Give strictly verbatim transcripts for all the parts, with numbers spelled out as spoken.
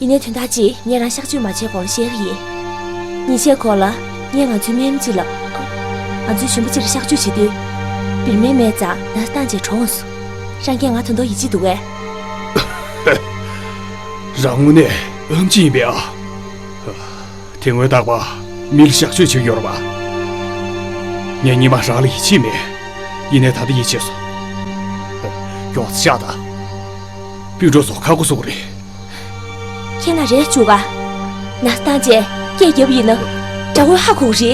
ཡིན་ནའི་དོན་དག་ཅིག་ངས་རང་གཤག་བཅོས་མ་བྱས་གོང་ལ་བཤད་ཀྱི་ཡིན། ཉིན་ཤས་གོང་ལ་ངས་ང་ཚོའི་སྨན་གཅིག་ལ། ང་ཚོའི་གཞོན་པ་གཅིག་ལ་གཤག་བཅོས་བྱེད་དུས། བིར་མའི་སྨན་རྩ་ནད་བཏང་བྱས་གྲོངས་སོང་། རང་གིས་ང་ད་དུང་ཡིད་ཆེས་འདུག་གས། རང་དངོས་གནས་ཨེམ་ཆི་ཡིན་པས་ཨ། དེ་སྔོན་རྟག་པར་མི་ལ་གཤག་བཅོས་བྱེད་ཀྱི་ཡོད་རེད་པ། ངས་སྔོན་མ་རང་ལ་ཡིད་ཆེས་མེད། ཡིན་ནའི་ད་ལྟ་ཡིད་ཆེས་སོང་། མགྱོགས་ཙམ་གཤགས་དང་། སྤུན་གྲོགས་ཚོ་ཁ་སྒོ་བཟོ་གི་རེད། ཁྱེད་ང་རེ་བཅུག་ག། ནད་བཏང་བྱས་སྐད་རྒྱབ་ཡིན་ན། དགྲ་བོས་ཧ་གོ་གི་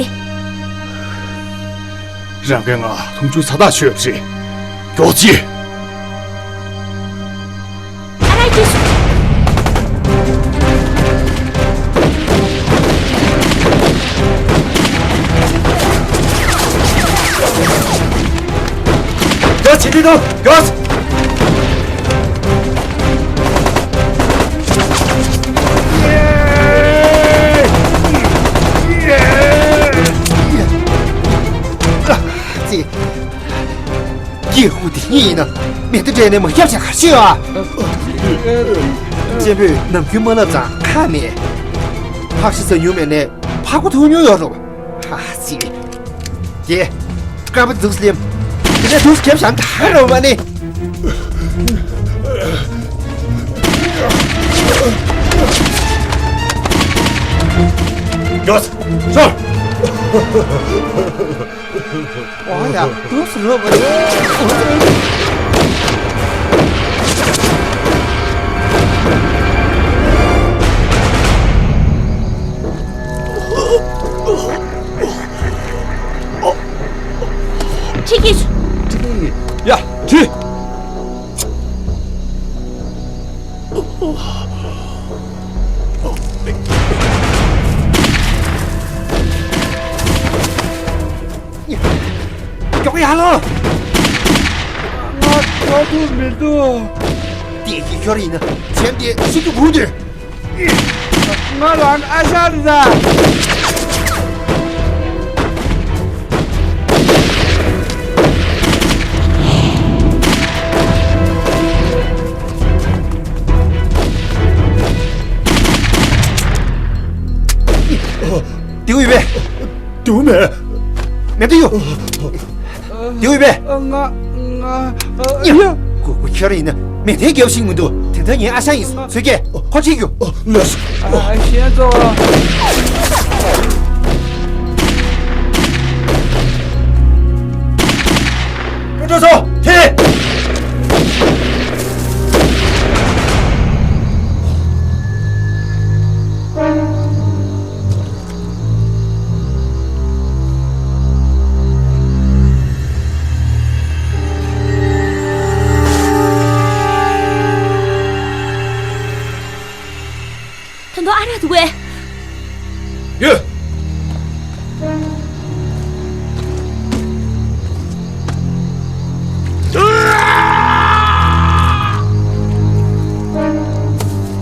རེད། རང་གིས་ང་མཐོང་ཆུང་ཚ་ཐག་ཆོད་པ་རེད། མགྱོགས་ཅིག། ཨ་ར་ཀྱི། མགྱོགས་ཕྱིན་དྲི་དང་མགྱོགས། ཙི། སྐྱེས་བུ་དེ་གཉིས་ཡིན་ན་མེ་མདའ་སྤྲད་ནས་མ་བརྒྱབ་བྱ་ག་ཤེས་ཨ། གཅེན་པོས་ནམ་རྒྱུན་མ་ལབ་ཙང་ཁག་མེད། ཕག་ཤི་ཟ་མྱོང་མེད་ནས་ཕག་པ་ཐུག་མྱོང་ཡོད་རུང་། ཧ་ཙི། དེ། སྐར་མ་འཛུགས་སླེམ། དེ་ནས་འདུག་སྐྱེབ་བཞག་ད་རུང་མ་ནི། མགྱོགས། ཤོག། ཨོ་ཡ། འདུག་སེ་རོ་བ། ཁྲིད་ཀྱི། ཁྲིད་ཀྱི། ཡ། ཁྲིད། མགྱོགས་ཡ་ལོ། ང་ཐོག་ཏུ་མི་འདུག། དེ་ཡི་ཁྱོར་ཡིན་ན་ཆེམ་དེ་ཤི་རྒྱུ་བུ་དུ། ང་རང་ཨ་ཤ་རེད་ད། དེའུ་ཡོད་པས། དེའུ་མེད། མེད་དུ་ཡོད། དེའུ་ཡོད་པས། ང་ང་ཡ། གུ་གུ་ཁྱོད་ཡིན་ན་མེ་མདའི་རྒྱབ་ཤིང་མི་འདུག། དེ་ལྟར་ངའི་ཨ་ཞང་ཡིན། ཚོད་སྐྱེལ། ཁོ་ཁྲིད་རྒྱུ། ལགས་སོ། ཞེས་སོ། སྤུན་གྲོགས་ཚོ་ཐེ། ད་དུང་ཨ་རག་འདུག་གས། ཡོད།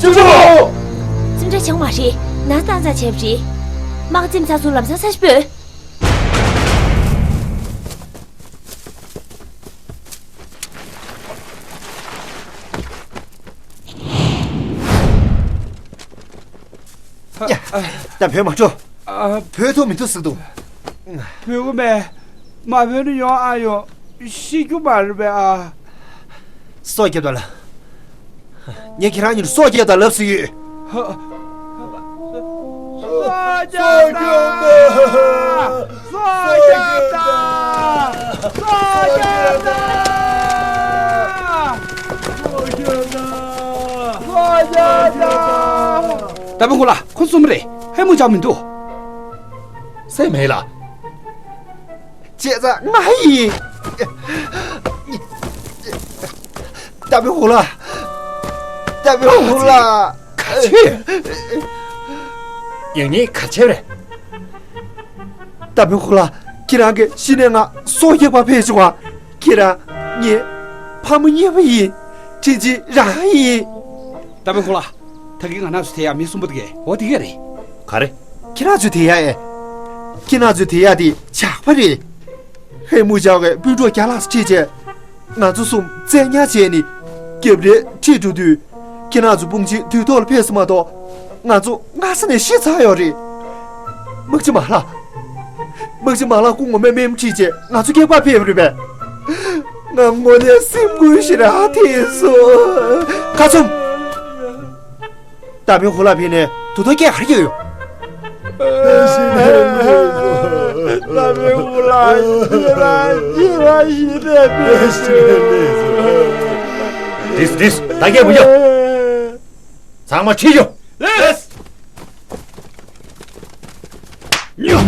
ཅི་ཕྱོགས། ཙིམ་འདྲ་བྱང་མ་རེད། ན་ཚ་ཙམ་བྱས་པ་རེད། དམག་འཛིན་ཚ་སུ་ལམ་སང་ས་ཞིག་སྤོས། ཡ། ད་བོད་མ་འགྲོ། ཨ། བོད་ཐུག་མི་ཐུག་ཟེར་འདུག། བོད་གོ་མེད། མ་བོད་ནི་ཡོང་ཨ་ཡོང་ཤི་རྒྱུ་མ་རེད་པས་ཨ། སྲོག་སྐྱོབ་དང་ལ། ངས་ཁྱེད་རང་གཉིས་ལ་སྲོག་སྐྱོབ་དང་ལབ་ཟིན་ཡོད། ཧ། སྲོག་སྐྱོབ་དང་། སྲོག་སྐྱོབ་དང་། སྲོག་སྐྱོབ་དང་། སྲོག་སྐྱོབ་དང་། སྲོག་སྐྱོབ་དང་། ད་བུ་ཁོ་ལ་ཁོ་གསུམ་རེད། ཧེ་མུ་ཅང་མི་འདུག། སེམས་མེད་ལ། བྱས་ཙང་ང་ཡིན། ད་བུ་ཁོ་ལ། ད་བུ་ཁོ་ལ། ག་ཚོད། ཡང་ཉིད་ག་ཚོད་རེད། ད་བུ་ཁོ་ལ། ཁྱེད་རང་གིས་གཞི་ནས་ང་སྲོག་སྐྱོབ་པར་ཕེབས་བྱུང་བ། ཁྱེད་རང་ངའི་ཕ་མ་གཉིས་པ་ཡིན། དྲིན་ཆེན་རང་ཡིན། ད་བུ་ཁོ་ལ། ད་གིན་ང་རང་ཚོ་དེ་ཡ་མི་གསུམ་པོ་དེ་གས་འོ་དེ་གས་རེད། ག་རེ། ཁྱེད་རང་ཚོ་དེ་ཡ་ཨེ། ཁྱེད་རང་ཚོ་དེ་ཡ་དེ་ཇག་པ་རེད། ཧེ་མུ་ཇག་པས་སྤུན་གྲོགས་རྒྱ་ལགས་སུ་ཁྲིད་བྱས། ང་ཚོ་གསུམ་བཙན་ཉར་བྱས་ནས་རྒྱབ་རལ་ཁྲིད་འགྲོ་དུས། ཁྱེད་རང་ཚོ་དཔུང་ཆེན་དུས་ཐོག་ལ་ཕེབས་སོང་མ་གཏོགས། ང་ཚོ་སྔ་ས་ནས་ཤི་ཚར་ཡོད་རེད། དམག་སྤྱི་མ་ལགས། དམག་སྤྱི་མ་ལགས་སྐུ་ངོ་མས་མེ་མོ་ཁྲིད་བྱས་ང་ཚོ་སྐྱེལ་བར་ཕེབས་རེད་པས། ང་དངོས་གནས་སེམས་འགུལ་ཞིག་རང་ཐེབས་སོང་། ཁ་ཚུམ། ཏ་མིང་ཧུ་ལ་ཕེབས་ནས་དུ་ཐོག་སྐད་ག་རེ་རྒྱག་ཡོད། ཏ་མིང་ཧུ་ལ་ཡིན་ར་ཡིན་ར་ཡིན་ར་ཡིན་ར་ཡིན་ར། དེས་དེས་ད་སྐད་མི་རྒྱག་ཚང་མ་ཁྲིད་ཤོག་ལེས། ཉོ།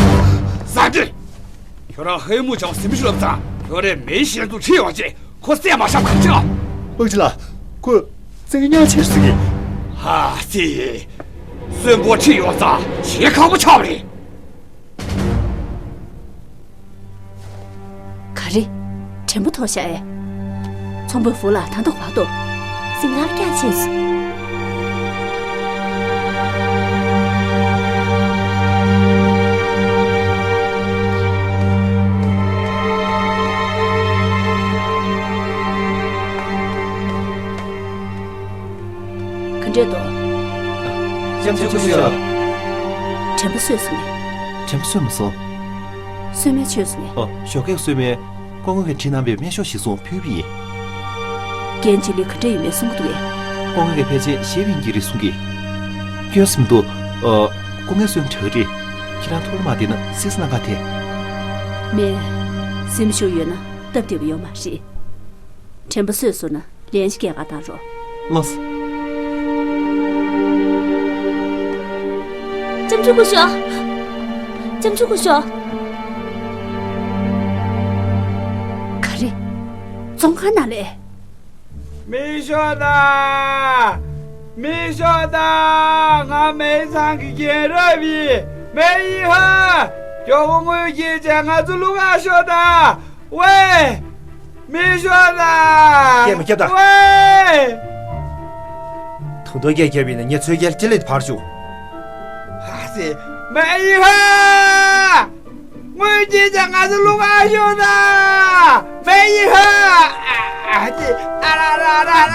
ས་འདྲི། ཁྱོད་རང་ཧེ་མུ་ཅང་སེམས་ཤུགས་ལབ་ཙང་ཁྱོད་རེ་མེ་ཤེལ་དུ་ཁྲིད་ཡོང་རྗེས་ཁོ་བསད་མ་བཞག་གང་ཅི་ལ། དམག་སྤྱི་ལགས། ཁོ་བཙན་ཉར་བྱས་ཟིན་གི། ཧ་སི། གསོན་པོ་ཁྲིད་ཡོང་ཙང་ཞེ་ཁག་པོ་ཆགས་པ་རེད། ག་རེ། དྲན་པ་ཐོར་ཤག་ཨེ། ཚོང་དཔོན་ཧྥུ་ལགས་ད་དུང་བར་དུ་སེམས་ཁར་སྐྱག་ཕྱིན་སོང་། ག་འདྲས་འདུག་ལྕམ་ཆུང་ཀུ་ཤོ། དྲན་པ་གསོས་སོང་ངས། དྲན་པ་གསོས་མ་སོང་། གསོས་མལ་ཆོད་སོང་ངས། ཨོ། ཞོགས་ཀས་གསོས་མལ། སྐུ་ངོ་གིས་བྲིས་གནང་བའི་སྨན་ཤོག་ཞིག་སོང་ཕུལ་བ་ཡིན། རྒན་རྗེས་ལུས་ག་འདྲ་ཡོད་མེད་གསུང་གི་འདུག་གས། སྐུ་ངོ་གིས་ཕལ་ཆེར་ཤི་བ་ཡིན་གྱི་རེད་གསུང་གི། སྐྱོན་སུ་མི་འདུག་ཨོ། སྐུ་ངོ་གསོས་མལ་དྲག་གི་རེད། ཁྱེད་རང་ཐུགས་ལ་མ་བདེ་ན་སིལ་སིལ་གནང་ག་དེ། མེད། སེམས་ཤུགས་ཡོད་ན་སྟབས་བདེ་པོ་ཡོད་མ་རེད། དྲན་པ་གསོས་སོང་ན། ལན་ཞིག་སྐྱེལ་ག་བཏང་རོགས། ལགས་སོ། ལྕམ་ཆུང་སྐུ་ཞབས། ལྕམ་ཆུང་སྐུ་ཞབས། ག་རེ། བཙོན་ཁང་ནང་ལས། མེ་ཤོག་དང་། མེ་ཤོག་དང་། ང་མེ་ཚང་གི་རྒན་རབས་ཡིན། མེ་ཡི་ཧ། མགྱོགས་པོ་དངུལ་སྐྱེལ་བྱས་ང་ཚོ་བླུག་ག་ཤོག་དང་། ཝེ། མེ་ཤོག་ལ། སྐད་མི་རྒྱབ་དང་། ཝེ། ད་དུང་སྐད་རྒྱབ་ཡིན་ན་ངས་ཚོས་རྒྱལ་ཅི་ལེ་ཕར་བཅུག་ཧ་སེ། མེ་ཡི་ཧ། དངུལ་གྱིས་ཀྱང་ང་ཚོ་བླུག་ག་ཤོག་དང་། མེ་ཡི་ཧ། ཨ་ཙི། ཨ་ར་ར་ར་ར།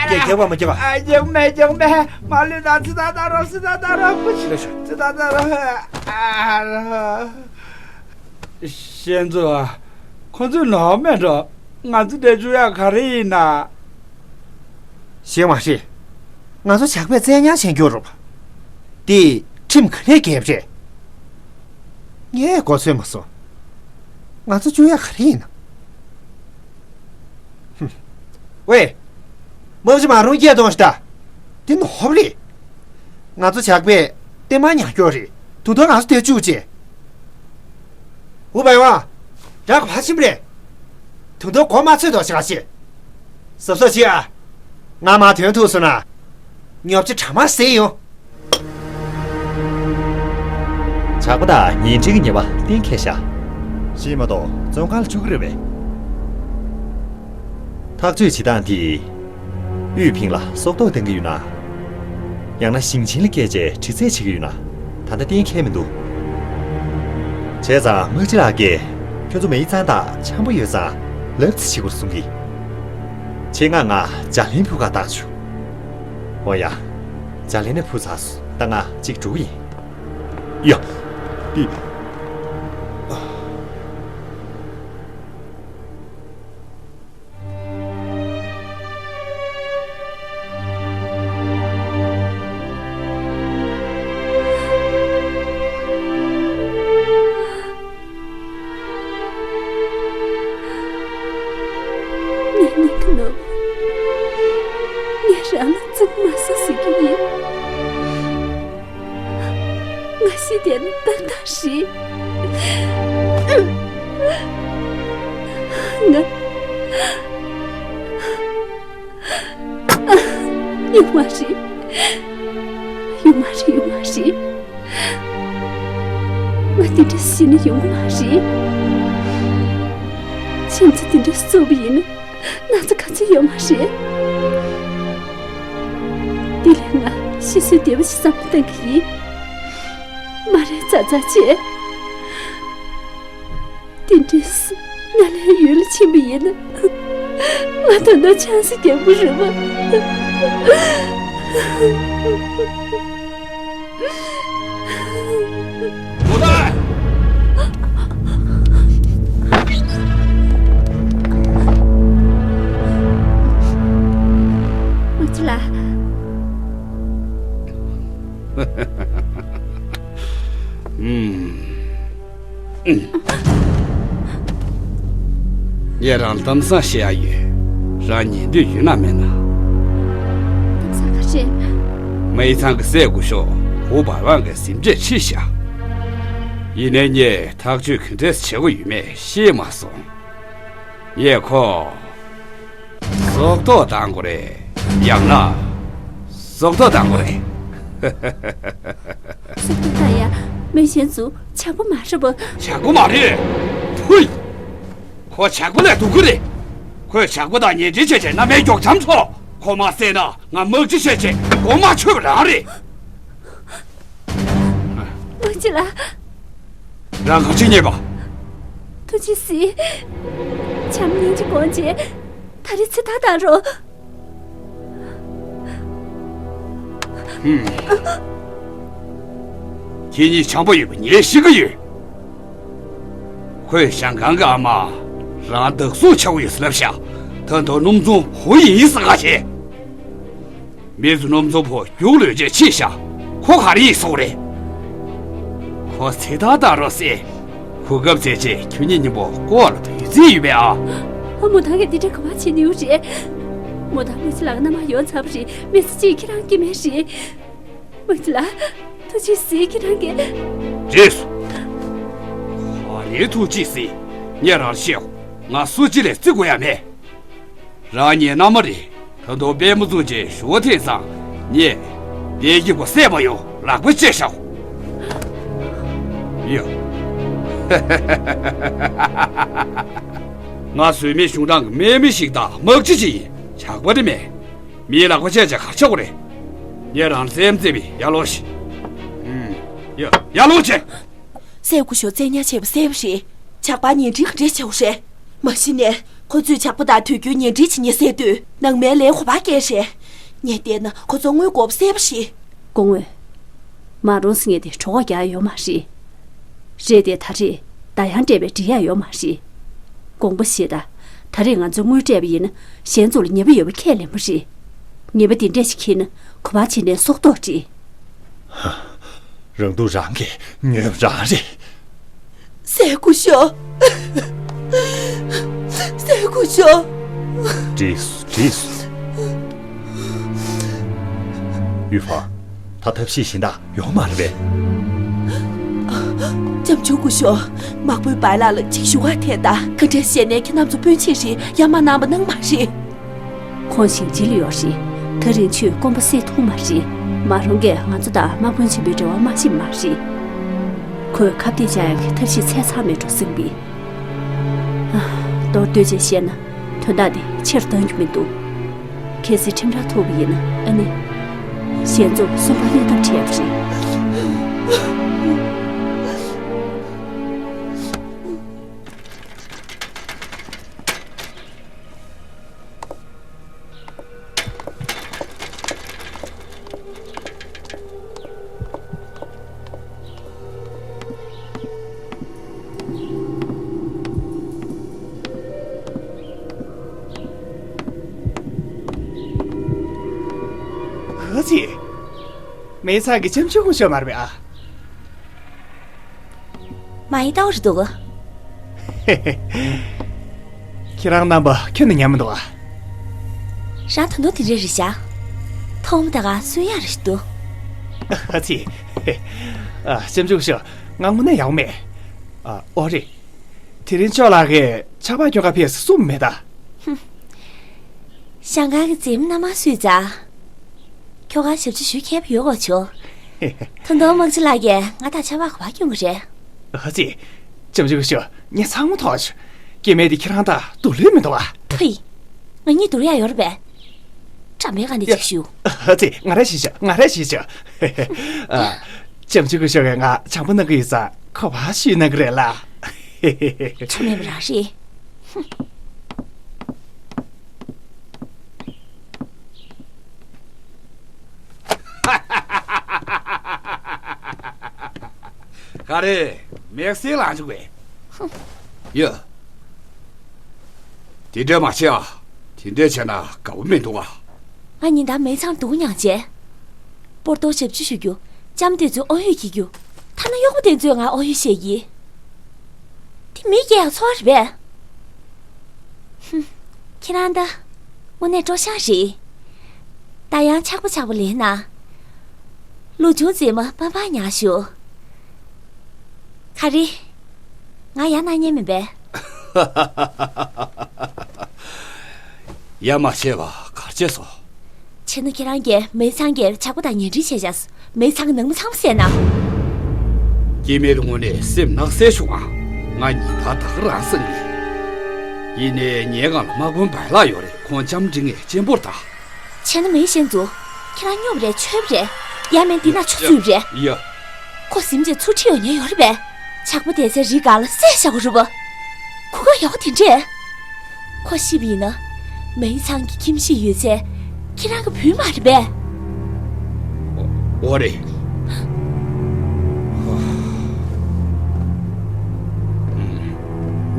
སྐད་རྒྱབ་པ་མ་རྒྱབ་པ། ཨ་ཅག་མེ་ཅག་མེ། མ་ལུས་དང་ཚི་ད་ད་རོ་ཚི་ད་ད་རོ། ཚི་ད་ད་རོ། ཨ་ར། ཤེས་ཚོ། ཁོ་ཚོས་ནོར་མེད་འགྲོ། ང་ཚོ་འདྲ་བཅུག་ཡག་ག་རེ་ཡིན་ན། ཤེས་མ་ཤེས། ང་ཚོ་ཇག་པས་བཙན་ཉར་བྱེད་རྒྱུ་རུ། དེ་ཁྲིམས་ག་ནས་འགལ་བ་རེད། ངས་གོ་ཚོད་མ་སོང་། ང་ཚོ་བཅུག་ཡག་ག་རེ་ཡིན་ན། ཧུམ། ཝེ། དམག་སྤྱི་མ་རུང་སྐད་གཏོང་ཤི་ད། འདི་ནོར་བུ་རེད། ང་ཚོ་ཇག་པས་བསྟན་མར་ཉར་རྒྱུ་རེད། དུ་དོ་ང་ཚོ་དེ་བཅུག་ཅེས། ཧུ་བའི་ཝང་། རག་ག་ཕ་ཕྱིན་པ་རེད། དུ་དོ་གོ་མ་ཚོད་དོ་ཞིག་ག་ཅེས། གཟབ་གཟབ་བྱེད་ཨ། ང་མ་ཐོན་ཐུག་སོང་ན། ཉོབ་ཅི་གྲ་མ་ཟེ་ཡོང་། ཇག་པ་དང་ཉེས་འབྲེལ་གྱི་ཉེས་པ་གཏན་འཁེལ་ཤག་ཤེས་མ་གཏོགས་བཙོན་ཁང་ལ་བཅུག་གི་རེད་པས། ཐག་གཅོད་བྱེད་སྟངས་འདི། དབུས་ཕིང་ལ་སྲོག་ཐོག་འདང་གི་ཡོད་ན། ཡང་ན་ཞིང་ཆེན་ལ་བསྐྱལ་རྗེས་དྲི་རྩད་བྱེད་ཀྱི་ཡོད་ན། ད་ལྟ་གཏན་འཁེལ་མི་འདུག་བྱས་ཙང་དམག་སྤྱི་ལགས་ཀྱིས་ཁྱོད་ཚོ་མེ་ཡི་ཚང་དང་འཆམ་པོ་ཡོད་ཙང་ལབ་རྩིས་བྱེད་དགོས་གསུང་གི། ཆེད་མངགས་ང་ཇ་ལན་ཕུལ་ག་བཏང་བྱུང་། འོ་ཡ། ཇ་ལན་ནས་ཕུལ་ཚར་སོང་། ད་ང་གཅིག་འགྲོ་གི་ཡིན། ཡ། འདི། ངའི་སྙིང་གི་ནོར་བུ། ངས་རང་ལ་བཙུན་མ་ཟེར་ཟེར་གྱི་ཡིན། ང་ཤི་བསྡད་ན་ཏག་ཏག་རེད། ང་ཡོང་མ་རེད། ཡོང་མ་རེད། ཡོང་མ་རེད། ང་འདི་འདྲ་ཤི་ན་ཡོང་གི་མ་རེད། ཁྱིམ་ཚང་འདི་འདྲ་བཙོག་པ་ཡིན་ན། སྣག་ཚ་ག་ཚོད་ཡོད་མ་རེད། འདི་ལས་ང་ཤི་གསོན་བདེ་བ་ཞིག་བསམ་བློ་གཏོང་གི་ཡིན། མ་རེད་ཙག་ཙག་བྱས། འདི་འདྲས་སུ་ང་ལས་ཡུལ་ལ་ཕྱིན་པ་ཡིན་ན། ང་ད་ལྟ་ཆང་ས་རྒྱག་གི་རེད་པ། ལོ་ཏཱ། མ་གཅིག་ལགས། ངས་རང་ལ་གཏམ་བཟང་བཤད་ཡ་ཡོད། རང་ཉན་འདོད་ཡོད་ན་མེད་ན། གཏམ་བཟང་ག་རེ་རེད། མའི་ཚང་གི་སྲས་སྐུ་ཞབས་ཧུ་བ་ཝང་གིས་ཟིན་བྲིས་ཁྲིད་བཞག་ཡིན་ནའི་ངས་ཐག་གཅོད་ག་འདྲས་བྱེད་དགོས་ཡོད་མེད་ཤེས་མ་སོང་། ངས་ཁོ། སྲོག་ཐོག་བཏང་དགོས་རེད། ཡང་ན། སྲོག་ཐོག་བཏང་དགོས་རེད། སྲོག་ཐོག་བཏང་ཡ། མི་གཞན་ཚོ་ཇག་པ་མ་རེད་པ། ཇག་པ་མ་རེད། ཕུད། ཁོ་ཇག་པ་ལས་སྡུག་གི་རེད། ཁོས་ཇག་པ་དང་ཉེ་འབྲེལ་བྱས་བྱས་མནའ་མའི་མགྱོགས་འཆམ་འཚོགས། ཁོ་མ་བསད་ན་ང་དམག་སྤྱི་བྱས་བྱས་མགོ་མ་ཆོད་པ་རང་རེད། མ་གཅིག་ལགས། རང་ག་ཅིག་རྙེད་པ། ཐུགས་རྗེ་གཟིགས། བྱམས་སྙིང་རྗེ་དགོངས་བྱས། ད་རེས་ཚེ་ཐར་བཏང་རོགས། ཧུམ། ཁྱེད་གཉིས་ཆགས་པ་ཡོད་པ་ངས་ཤེས་ཀྱི་ཡོད། ཁོས་ཞང་ཀང་གི་ཨ་མ། རང་བདག་སྲུང་བྱ་བ་ཡོད་ཟེར་ལབ་ཤག་ད་དུང་སྣུམ་འཛོམས་ཧུ་ཡིན་ཟེར་ག་བྱས། མི་ཚོ་སྣུམ་འཛོམས་ཕོ་རྒྱུགས་ལོས་བྱས་ཕྱིན་ཤག་ཁོ་ག་རེ་ཡིན་ཟེར་རེད། ཁོ་ཚེ་ཐར་བཏང་རོགས་ཟེར། གོ་སྐབས་བཙལ་བྱས་ཁྱོད་གཉིས་མཉམ་པོ་ལྐོག་ལ་སྡོད་རྩིས་ཡོད་པས་ཨ། ཨ། མོ་ད་གས་འདི་འདྲ་ག་པར་བྱེད་ནུས་རེད། མོ་ད་མ་གཅིག་ལགས་མནའ་མ་ཡོང་ཚར་བ་རེད། མི་ཚེ་གཅིག་ཁྱེད་རང་སྐྱིད་མེད་རེད། མ་གཅིག་ལགས། ཐུགས་རྗེ་གཟིགས། ཁྱེད་རང་གིས། རེད་སོ། ག་རེ་ཐུགས་རྗེ་གཟིགས། ངས་རང་ལ་བཤད། ང་སུ་གཅིག་ལ་བརྩི་དགོས་ཡ་མེད། རང་ངའི་མནའ་མ་རེད། ད་དུང་དཔལ་མོ་ཚུན་ཆད་ཞུ་བ་ཐེངས་བཟང་། ངས་དཔལ་སྐྱིད་པོ་བསད་པ་ཡོང་ལག་པ་བཅད་བཞག་ཡ། ང་བཟོད་མེད་གཞུང་དྲང་གི་དམག་མི་ཞིག་དང་དམག་སྤྱི་ཅིག་ཡིན། ཇག་པ་རེད་མེད། མིའི་ལག་པ་བཅད་བྱས་ག་རེ་བྱེད་དགོས་རེད། ངས་རང་ལ་སེམས་བརྩེ་བས་ཡར་ལོངས་ཤིག་ཨུམ། ཡ། ཡར་ལོངས་བྱས། སྲས་སྐུ་ཞབས་བཙན་ཉར་བྱས་པ་གསལ་པོ་རེད། ཇག་པ་ཉེ་འབྲེལ་ག་འདྲས་བྱས་པ་རེད། མ་གཞི་ནས་ཁོ་ཚོས་ཇག་པ་དང་དུས་རྒྱུན་ཉེ་འབྲེལ་བྱེད་མཁན་བསད་དུས་ནང་མའི་ལས་ཁོ་པ་སྐྱེལ་རེད། ངས་བལྟས་ན་ཁོ་ཚོ་དངུལ་དགོས་པ་གསལ་པོ་རེད། སྐུ་ངོ། མ་རུངས་ཟེར་མཁན་དེ་གྲོད་ཁོག་རྒྱགས་ཡོད་མ་རེད། རེད་དེ་ད་རེས་བརྡ་ཡང་སྤྲད་པའི་འགྲིག་ཡ་ཡོད་མ་རེད། དགོངས་པ་བཞེས་དང་། ད་རེས་ང་ཚོས་དངུལ་སྤྲད་པ་ཡིན་ན་གཞན་ཚོ་ལ་ཉེས་པ་ཡོད་པ་ཁས་ལེན་པ་རེད། ཉེས་པ་འདི་འདྲས་ཞིག་འཁྱེར་ན་གོ་བ་བྱེད་མཁན་སྲོག་ཐོག་རེད། རང་སྡུག་རང་གིས་ཉོས་པ་རང་རེད། སྲས་སྐུ་ཞབས། སྲས་སྐུ་ཞབས། འགྲིག་སོང་། འགྲིག་སོང་། ཡུས་ཧྥང་། ད་ཐབས་ཤེས་གཞན་དག་ཡོད་མ་རེད་པས། ལྕམ་ཆུང་སྐུ་ཞབས། དམག་དཔོན་བའི་ལགས་ལ་ཅིག་ཞུ་བ་ཐེངས་དང་། ག་འདྲས་བཤད་ནའི་ཁྱེད་རྣམ་ཚོ་སྤུན་མཆེད་རེད། ཡ་མ་གནང་པ་གནང་མ་རེད། ཁོང་ཞིང་ཆེན་ལ་ཡོད་རེད། ད་རིང་ཁྱོད་སྐོམ་པ་སེལ་ཐུབ་མ་རེད། མ་རུངས་ཀས་ང་ཚོ་དང་དམག་དཔོན་ཆེན་པོའི་འབྲེལ་བ་མ་ཤེས་མ་རེད། ཁོས་ཁ་གཏད་བཅག་ཡག་གི་ཐབས་ཤེས་འཚོལ་ཚར་མེད་འགྲོ་བསམ་གི། ཨ། མདོར་བསྡུས་བྱས་བཤད་ན་དོན་དག་འདི་ཕྱིར་བཏང་རྒྱུ་མི་འདུག་གལ་སྲིད་ཁྲིམས་ར་ཐུག་པ་ཡིན་ན་ཨ་ནི། གཞན་ཚོ་སུན་པོ་གནས་ཐབས་བྲལ་བ་རེད། ཧི་ཙི། མའི་ཚང་གི་ལྕམ་ཆུང་སྐུ་ཞབས་མ་རེད་པས་ཨ། མ་ཡི་ལྟ་བུ་རེད་འདུག་ཁྱེད་རང་རྣམ་པ་ཁྱོན་ནས་ཉན་མི་འདུག་ཨ། རང་ད་དུང་དེ་འདྲ་རེད་ཤག་མཐོང་མ་ད་ག་སུན་ཡག་རེ་ཞིག་འདུག་ཨ་ཙི། ཨ། ལྕམ་ཆུང་སྐུ་ཞབས། ང་དངོས་གནས་ཡག་པོ་མེད། ཨ། ཨོ་རེད། དེ་རིང་ཅོ་ལགས་ཀྱིས་ཆར་པ་སྐྱོར་ག་ཕེབས་ཟེར་གསུངས་མེད་ད། ཧུམ། ཞང་ཁང་གི་མཛེས་མ་མནའ་མ་སུས་བཙལ། ཁྱོ་ག་ཞབས་ཕྱི་ཞུ་མཁས་པོ་ཡོད་གོ་ཆོ། ད་དུང་དམག་སྤྱི་ལགས་ཀྱིས་ང་དང་ཆར་པ་ག་པར་སྐྱོར་གི་རེད། ཨ་ཙི། ལྕམ་ཆུང་སྐུ་ཞབས། ངས་ཚང་མ་མཐོང་བྱུང་། སྐྱེ་དམན་དེ་ཁྱེད་རང་དང་བསྡུར་ལོས་མི་འདུག་ཨ། ཕུའི། ང་གཉིས་བསྡུར་ཡག་ཡོད་རེད་པས། བཀྲམ་པའི་སྒང་ནས་ཅིག་ཞུ། ཨ་ཙི། ང་ར་ཞིག་བྱ། ང་ར་ཞིག་བྱ། ཨ། ལྕམ་ཆུང་སྐུ་ཞབས་ཀྱིས་ང་བྱམས་པོ་གནང་གི་ཡོད་ཙང་ག་པར་ཞུས་གནང་གི་རེད་ལ། ཆོ་མེད་པ་རང་རེད། ཧུམ། ག་རེ། མེག་སེ་ལངས་བྱུང་བས། ཧུམ། ཡ། དེ་འདྲ་མ་བྱེད་ཨ། དེ་འདྲ་བྱས་ན་དགའ་བོ་མི་འདུག་ཨ། ང་ཉིན་ལྟར་མེ་ཚང་འདུག་མྱངས་བྱས། སྤོར་གཏོང་ཞབས་ཕྱི་ཞུ་རྒྱུ། ལྕམ་དེ་ཚོས་དབང་ཡོད་འཁྱེར་རྒྱུ། ཐ་ན་གཡོག་པོ་དེ་ཚོས་ང་དབང་ཡོད་བཤད་ཀྱི། དེ་མི་སྐྱེ་ཡག་ཚོར་བ་རེད་པས། ཧུམ། ཁྱེད་རང་ད། དངོས་གནས་སྤྲོ་ཤང་རེད། ད་ཡང་ཆག་པ་ཆག་པ་ལེན་ན། ལོ་ཆུང་ཙེ་མ་པ་པ་ཉག་ཞུ། ག་རེ། ང་ཡ་ན་ཉན་མིན་པས། ཡ་མ་བྱས་པ་གར་བྱས་སོ། བྱས་ན་ཁྱེད་རང་གིས་མེ་ཚང་གི་ཇག་པ་དང་ཉེ་འབྲེལ་བྱས་བྱས། མེ་ཚང་གི་ནང་མི་ཚང་མ་བསད་ན། སྐྱེ་དམན་དངོས་གནས་སེམས་ནག་སེ་བྱུང་ཨ། ང་ཉིན་ལྟར་ད་ག་རང་སང་གི། ཡིན་ནའི་ངའི་སྒང་ལ་དམག་དཔོན་བལ་ལགས་ཡོད་རེད། ཁོང་ལྕམ་འབྲི་ངས་གཅེན་པོར་ད། བྱས་ན་མེ་ཤན་ཛུ། ཁྱེད་རང་སྨྱོ་བ་རེད་འཆོལ་བ་རེད། ཡ་མེད་འདི་ན་ཆུ་ཚུད་རེད། ཡ། ཁོ་ཟིན་རྗེས་ཚུར་ཁྲིད་ཡོང་ཉེན་ཡོད་རེད་པས། ཇག་པ་དེ་ཚོའི་རིགས་གང་ལ་བསད་བཞག་གོ་རུ་བ། གོ་སྐབས་ཡག་པོ་དེ་འདྲས། ཁོ་ཤི་བ་ཡིན་ན། མེ་ཚང་གི་ཁྱིམ་གཞིས་ཡོད་ཚད། ཁྱེད་རང་གི་བུ་མ་རེད་པས། འོ་རེད།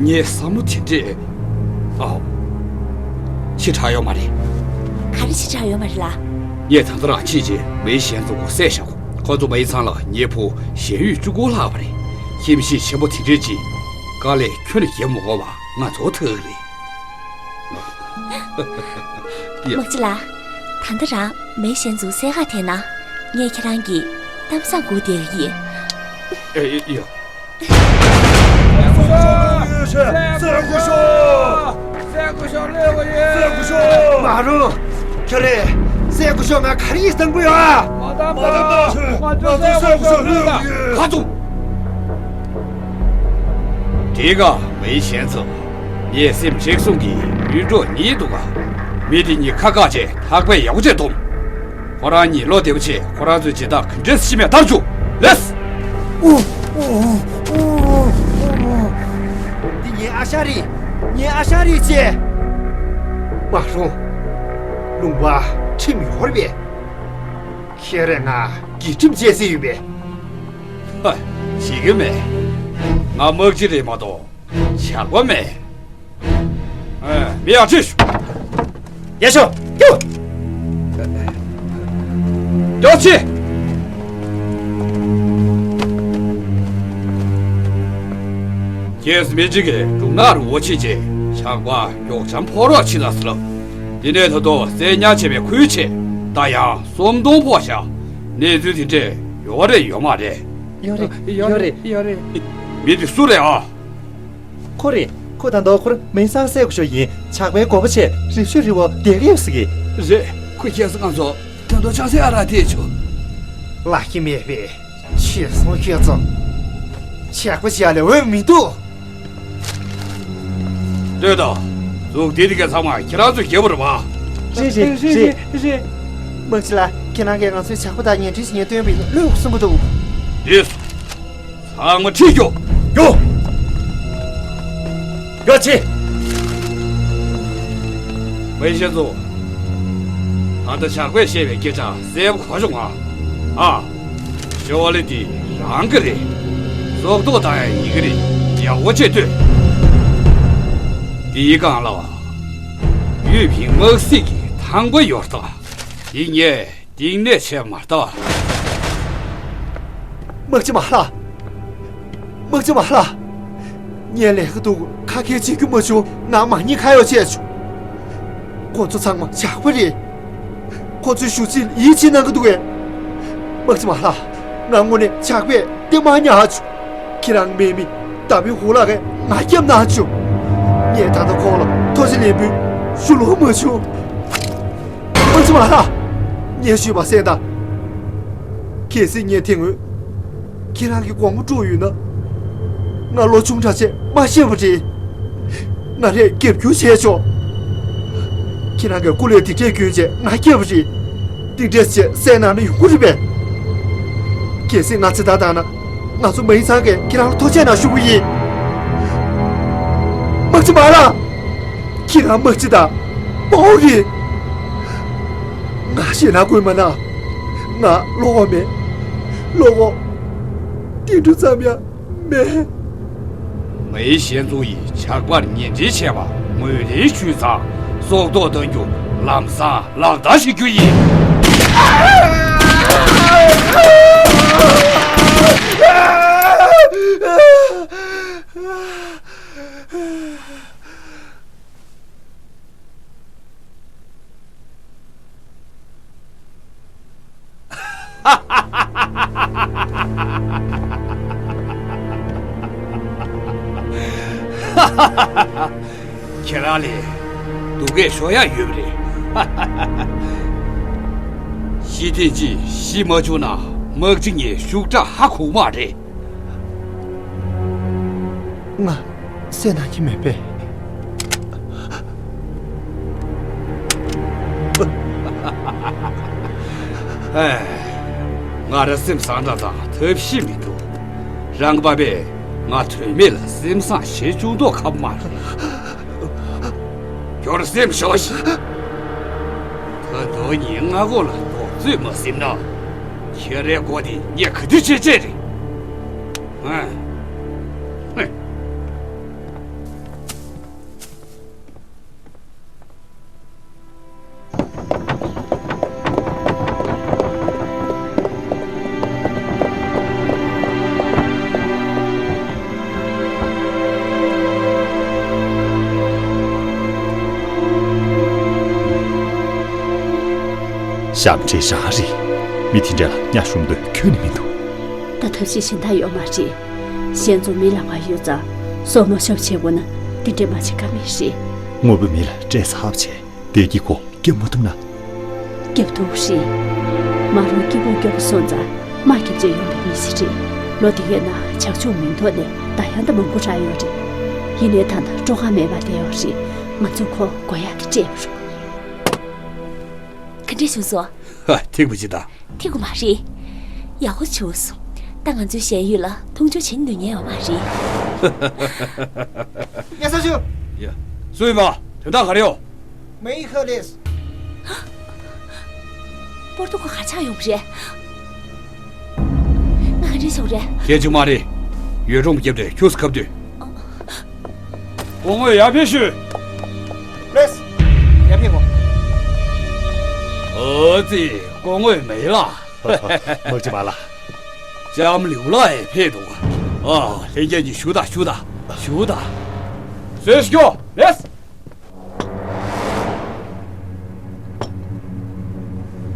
ངས་བསམ་བློ་དེ་འདྲས། ཨའོ། ཕྱི་དྲགས་ཡོད་མ་རེད། ག་རེ་ཕྱི་དྲགས་ཡོད་མ་རེད་ལ། ངས་ད་ལྟ་རང་ཕྱིན་རྗེས་མེ་ཤན་ཛུ་ཁོ་བསད་བཞག་གོ། ཁོ་ཚོ་མེ་ཚང་ལ་ཉེ་ཕུ་ཞན་ཡུས་བཅུ་དགུ་ལྷག་པ་རེད། ཁྱིམ་གཞིས་ཆེན་པོ་དེ་འདྲས་ཅིག་དཀའ་ལས་ཁྱོན་ནས་བརྒྱབ་མ་དགོས་པ་ང་ཚོ་ཐུག་རེད། ཡ། དམག་སྤྱི་ལགས། ད་ལྟ་རང་མེ་ཤན་ཛུ་བསད་ག་དེ་ན། ངས་ཁྱེད་རང་གི་གཏམ་བཟང་སྒུག་བསྡད་ཀྱི་ཡིན། ཨེ་ཡ། མ་རུང་། ཁྱོད་རེད། སྲས་སྐུ་ཞབས་ང་ག་རེ་ཡིན་བསམ་གི་ཡོད་ཨ། མ་དམ་པ། ང་ཚོ་སྲས་སྐུ་ཞབས་ལོས་ཡོད། ཁ་ཚུམས། དེ་ག་མེ་ཤན་ཛུ། ངས་སེམས་གཅིག་མཚུངས་ཀྱི་ཡུལ་གྲོགས་གཉིས་འདུག་ག་མི་དེ་གཉིས་ཁ་བཀག་བྱས་ཐག་པས་ཡག་པོ་བྱས་བསྡོམས། ཁོ་རང་གཉིས་བློ་བདེ་པོ་བྱས། ཁོ་རང་ཚོའི་སྦྱིན་བདག་ག་འདྲས་ཤི་མེད་བལྟ་བཅུག་ལེས། འདི་ངའི་ཨ་ཞང་རེད། ངའི་ཨ་ཞང་རེད་ཅེས། མ་རུང་། ལུང་པ་ཁྲིམས་ཡོད་རེད་པས། ཁྱེད་རང་ང་སྒེར་ཁྲིམས་བཅད་སྲིད་ཡོད་པས། ཧ། བྱེད་ཀྱི་མེད། ང་དམག་སྤྱི་རེད་མ་གཏོགས་ཇག་པ་མེད། ཨ། མི་ཡར་ཁྲིད་ཤོག་ཡར་ཤོག་ཀྱུ། མགྱོགས་ཕྱིན། ཁྱེད་མི་གཅིག་གིས་འབྲུ་ནག་རི་བོ་ཆེ་ཆེ་ཇག་པ་མགྱོགས་ལྕམ་ཕོག་རོགས་ཕྱིན་ན་ཟེར་ལབ། དེ་ནས་ད་དུང་བསད་ཉར་བྱས་པའི་ཁུལ་བྱས། ད་ཡང་སུམ་སྟོང་ཕོག་བཞག་གནས་ཚུལ་དེ་འདྲས་ཡོད་རེད་ཡོད་མ་རེད། ཡོད་རེད། ཡོད་རེད། ཡོད་རེད། མི་དེ་སུ་རེད་ཨ། ཁོ་རེད། ཁོ་ད་དུང་ཁོར་མིང་སང་སྲས་སྐུ་ཞབས་ཡིན། ཇག་པའི་མགོན་པོ་ཆེ་རི་ཆུ་རི་བོ་བསྡད་ཀྱི་ཡོད་ཟེར་གི། རེད། ཁོ་ཁྱེད་ཚོ་ང་ཚོ་དོན་དུ་ཆང་སའི་ཨ་རག་དེད་བྱུང་། ལག་གི་མེད་པས་ཆེ་སོང་ཁྱེད་ཚོ། ཇག་པ་ཇག་ལས་འོས་མི་འདུག་ལྟོས་དང་། འཛུགས་དེ་དེ་ག་ཚང་མ་ཁྱེད་རང་ཚོས་རྒྱབ་པ་རེད་པ། རེད་རེད་རེད་རེད། དམག་སྤྱི་ལགས། ཁྱེད་རང་གིས་ང་ཚོའི་ཇག་པ་དང་ཉེ་འབྲེལ་བྱེད་མཁན་སྟོན་པ་ཡིན་ན་བློས་གསུང་གི་འདུག་འདི་ཚང་མ་ཁྲིད་རྒྱུགས། རྒྱུགས། རྒྱུགས་ཆེ། མེ་ཤན་ཛུ། ད་ལྟ་ཇག་པས་བཤད་པའི་སྐད་ཆ་གསལ་པོ་གོ་བྱུང་ང་། ཨ། ཤོ་ལི་དེ་རང་གི་རེད། སྲོག་ཐོག་བཏང་ཡ་ཡི་གེ་རེད། ཡག་པོ་བྱས་ལྟོས། དེའི་སྒང་ལ་ཡུས་ཕིང་དམག་སྲིད་ཀྱི་ཐང་པ་ཡོད་ད། དེ་ངས་གཏིང་ནས་བྱས་མ་ལྟ། དམག་སྤྱི་མ་ལགས། དམག་སྤྱི་མ་ལགས། ངས་ལས་ཀ་འདུག་ཁ་སྐད་བྱེད་རྒྱུ་མ་བྱུང་། ང་མ་ཉེས་ཁ་གཡོགས་བྱས་བྱུང་། ཁོ་ཚོ་ཚང་མ་ཇག་པ་རེད། ཁོ་ཚོའི་ཞུ་ཚིག་ལ་ཡིད་ཆེས་གནང་གི་འདུག་གས། དམག་སྤྱི་མ་ལགས། ང་དངོས་གནས་ཇག་པས་གཏི་མ་ཉར་བྱུང་། ཁྱེད་རང་མེད་མི་ད་མི་ཧུ་ལག་གིས་ང་སྐྱབས་གནང་བྱུང་། ངས་ད་ལྟ་ཁོང་ལ་ཐུགས་རྗེ་ལེགས་འབུལ་ཞུ་ལོང་མ་བྱུང་། དམག་སྤྱི་མ་ལགས། ངས་ཞུས་པ་གསན་དང་། གལ་སྲིད་ངས་དེ་སྔོན་ཁྱེད་རང་གི་དགོངས་པ་སྤྲོད་ཡོད་ན། ང་ལོ་ཆུང་དྲགས་བྱས་མ་ཤེས་པ་རེད། ང་རས་རྒྱབ་སྐྱོར་བྱས་ཆོག་ཁྱེད་རང་གིས་སྐུ་ལས་དེ་འདྲས་བསྐྱོན་བྱས་ང་སྐྱབས་པ་རེད། དེ་འདྲས་བྱས་བསད་གནང་ན་ཡོང་གི་རེད་པས། གལ་སྲིད་ང་ཚེ་ཐར་བཏང་ན། ང་ཚོ་མི་ཚང་གིས་ཁྱེད་རང་ལ་ཐུགས་རྗེ་གནང་ཞུ་གི་ཡིན། དམག་སྤྱི་མ་ལགས། ཁྱེད་རང་དམག་སྤྱི་དང་དཔའ་བོ་རེད། ང་ཞེད་སྣང་དགོས་མ་གནང་། ང་བློ་ཁོག་མེད། བློ་ཁོག་ སྐྱིལ་ཀྲུང་ཙམ་ཡང་མེད། ངའི་ཞལ་འཛུམ་ཡིས་ཇག་པར་ཉེས་འབྲེལ་བྱས་པ་ངོས་ལེན་ཞུས་ཙང་སྲོག་ཐོག་གཏོང་རྒྱུ་ལམ་སང་ལག་བསྟར་བྱེད་རྒྱུ་ཡིན། ཁྱེད་རང་ལ་སྡུག་སྐད་ཤོར་ཡག་ཡོད་པ་རེད། ཤི་ཐེངས་གཅིག་ཤི་མ་བཅུག་ན་དམག་སྤྱི་ངས་ཤུགས་དྲག་ཧ་གོ་མ་རེད། ང་བསད་གནང་གི་མེད་པས། ཨེ། ང་རང་སེམས་བཟང་དྲགས་དང་ཐབས་ཤེས་མི་འདུག་རང་གི་པ་ཕས་ང་དོན་མེད་ལ་སེམས་བཟང་བྱེད་བཅུག་མདོག་ཁ་པོ་མ་རེད། ཁྱོད་སེམས་ཞོག་ཤིག་ད་དུང་ངའི་མངའ་ཁོངས་ལ་རྡོག་རྫིས་མ་ཟིན་ན། ཁྱེད་རའི་མགོ་དེ་ངས་ག་དུས་བཅད་བཅད་རེད། ཨ། ཧུམ། ཞབས་འདྲེན་རང་རེད། མི་དེ་འདྲ་ལ་གཉའ་ཤོར་འདོད་ཁྱོན་ནས་མི་འདུག་ད་ཐབས་ཤེས་གཞན་དག་ཡོད་མ་རེད། གཞན་ཚོ་མི་ལ་བ་ཡོད་ཙང་སྲོག་མ་ཤོར་བྱེད་དགོས་ན་དེ་འདྲས་མ་བྱེད་ཀ་མེད་རེད། དངོས་པོ་མི་ལ་སྤྲད་ཚར་བྱས་བདེ་སྐྱིད་ཁོ་སྐྱོབ་མ་ཐུབ་ན། སྐྱོབ་ཐུབ་རེད། མ་རུང་སྐྱིད་པོ་སྐྱོབ་པ་སོང་ཙང་དམག་རྒྱབ་བྱས་ཡོང་པའི་མི་ཞིག་རེད། ལོ་དེ་གའི་ནང་ཇག་ཕྱོགས་མིང་ཐོག་ནས་ད་ཡང་ད་མང་པོ་རག་ཡོད་རེད། ཡིན་ནའི་ད་ལྟ་སྤྲོ་ཁང་མེད་པར་བསྡད་ཡོད་རེད། ང་ཚོ་ཁོ་དགོས་ཡག་དེ་སྤྲད་མི་རུང་། ག་འདྲས་བྱུང་སོང་། ཧ། ཐིག་པ་ཅི་ད། ཐིག་པ་མ་རེད། ཡག་པོ་བྱུང་སོང་། ད་ང་ཚོའི་ཞལ་ཡོད་ལ་མཐོང་ཆུང་བྱེད་ནུས་ཉན་ཡོད་མ་རེད། ཡ་ས་ཞུ། ཡ། སུ་ཡིན་པ། དོན་དག་ག་རེ་ཡོད། མེ་ཡི་ཁ་ལེས། པོར་ཏུ་ཁོ་ག་ཆགས་ཡོང་གི་རེད། ང་ག་འདྲས་བྱུང་རེད། སྐད་ཅིག་མ་རེད། ཡུལ་གྲོང་རྒྱབ་དེ་ཁྱུགས་སུ་ཁབ་དུས། སྐུ་ངོ་ཡར་ཕེབས་ཞུ། ལེས། ཡར་ཕེབས་གོ། ཨོ་ཙི། སྐུ་ངོ་མེ་ལགས། དམག་སྤྱི་མ་ལགས། ལྕམ་ལིའུ་ལགས་ཡང་ཕེབས་འདུག་ཨ། ལྷན་རྒྱས་གཉིས་བཞུགས་དང་བཞུགས་དང་། བཞུགས་དང་། བཟོས་ཤོག་ལེས།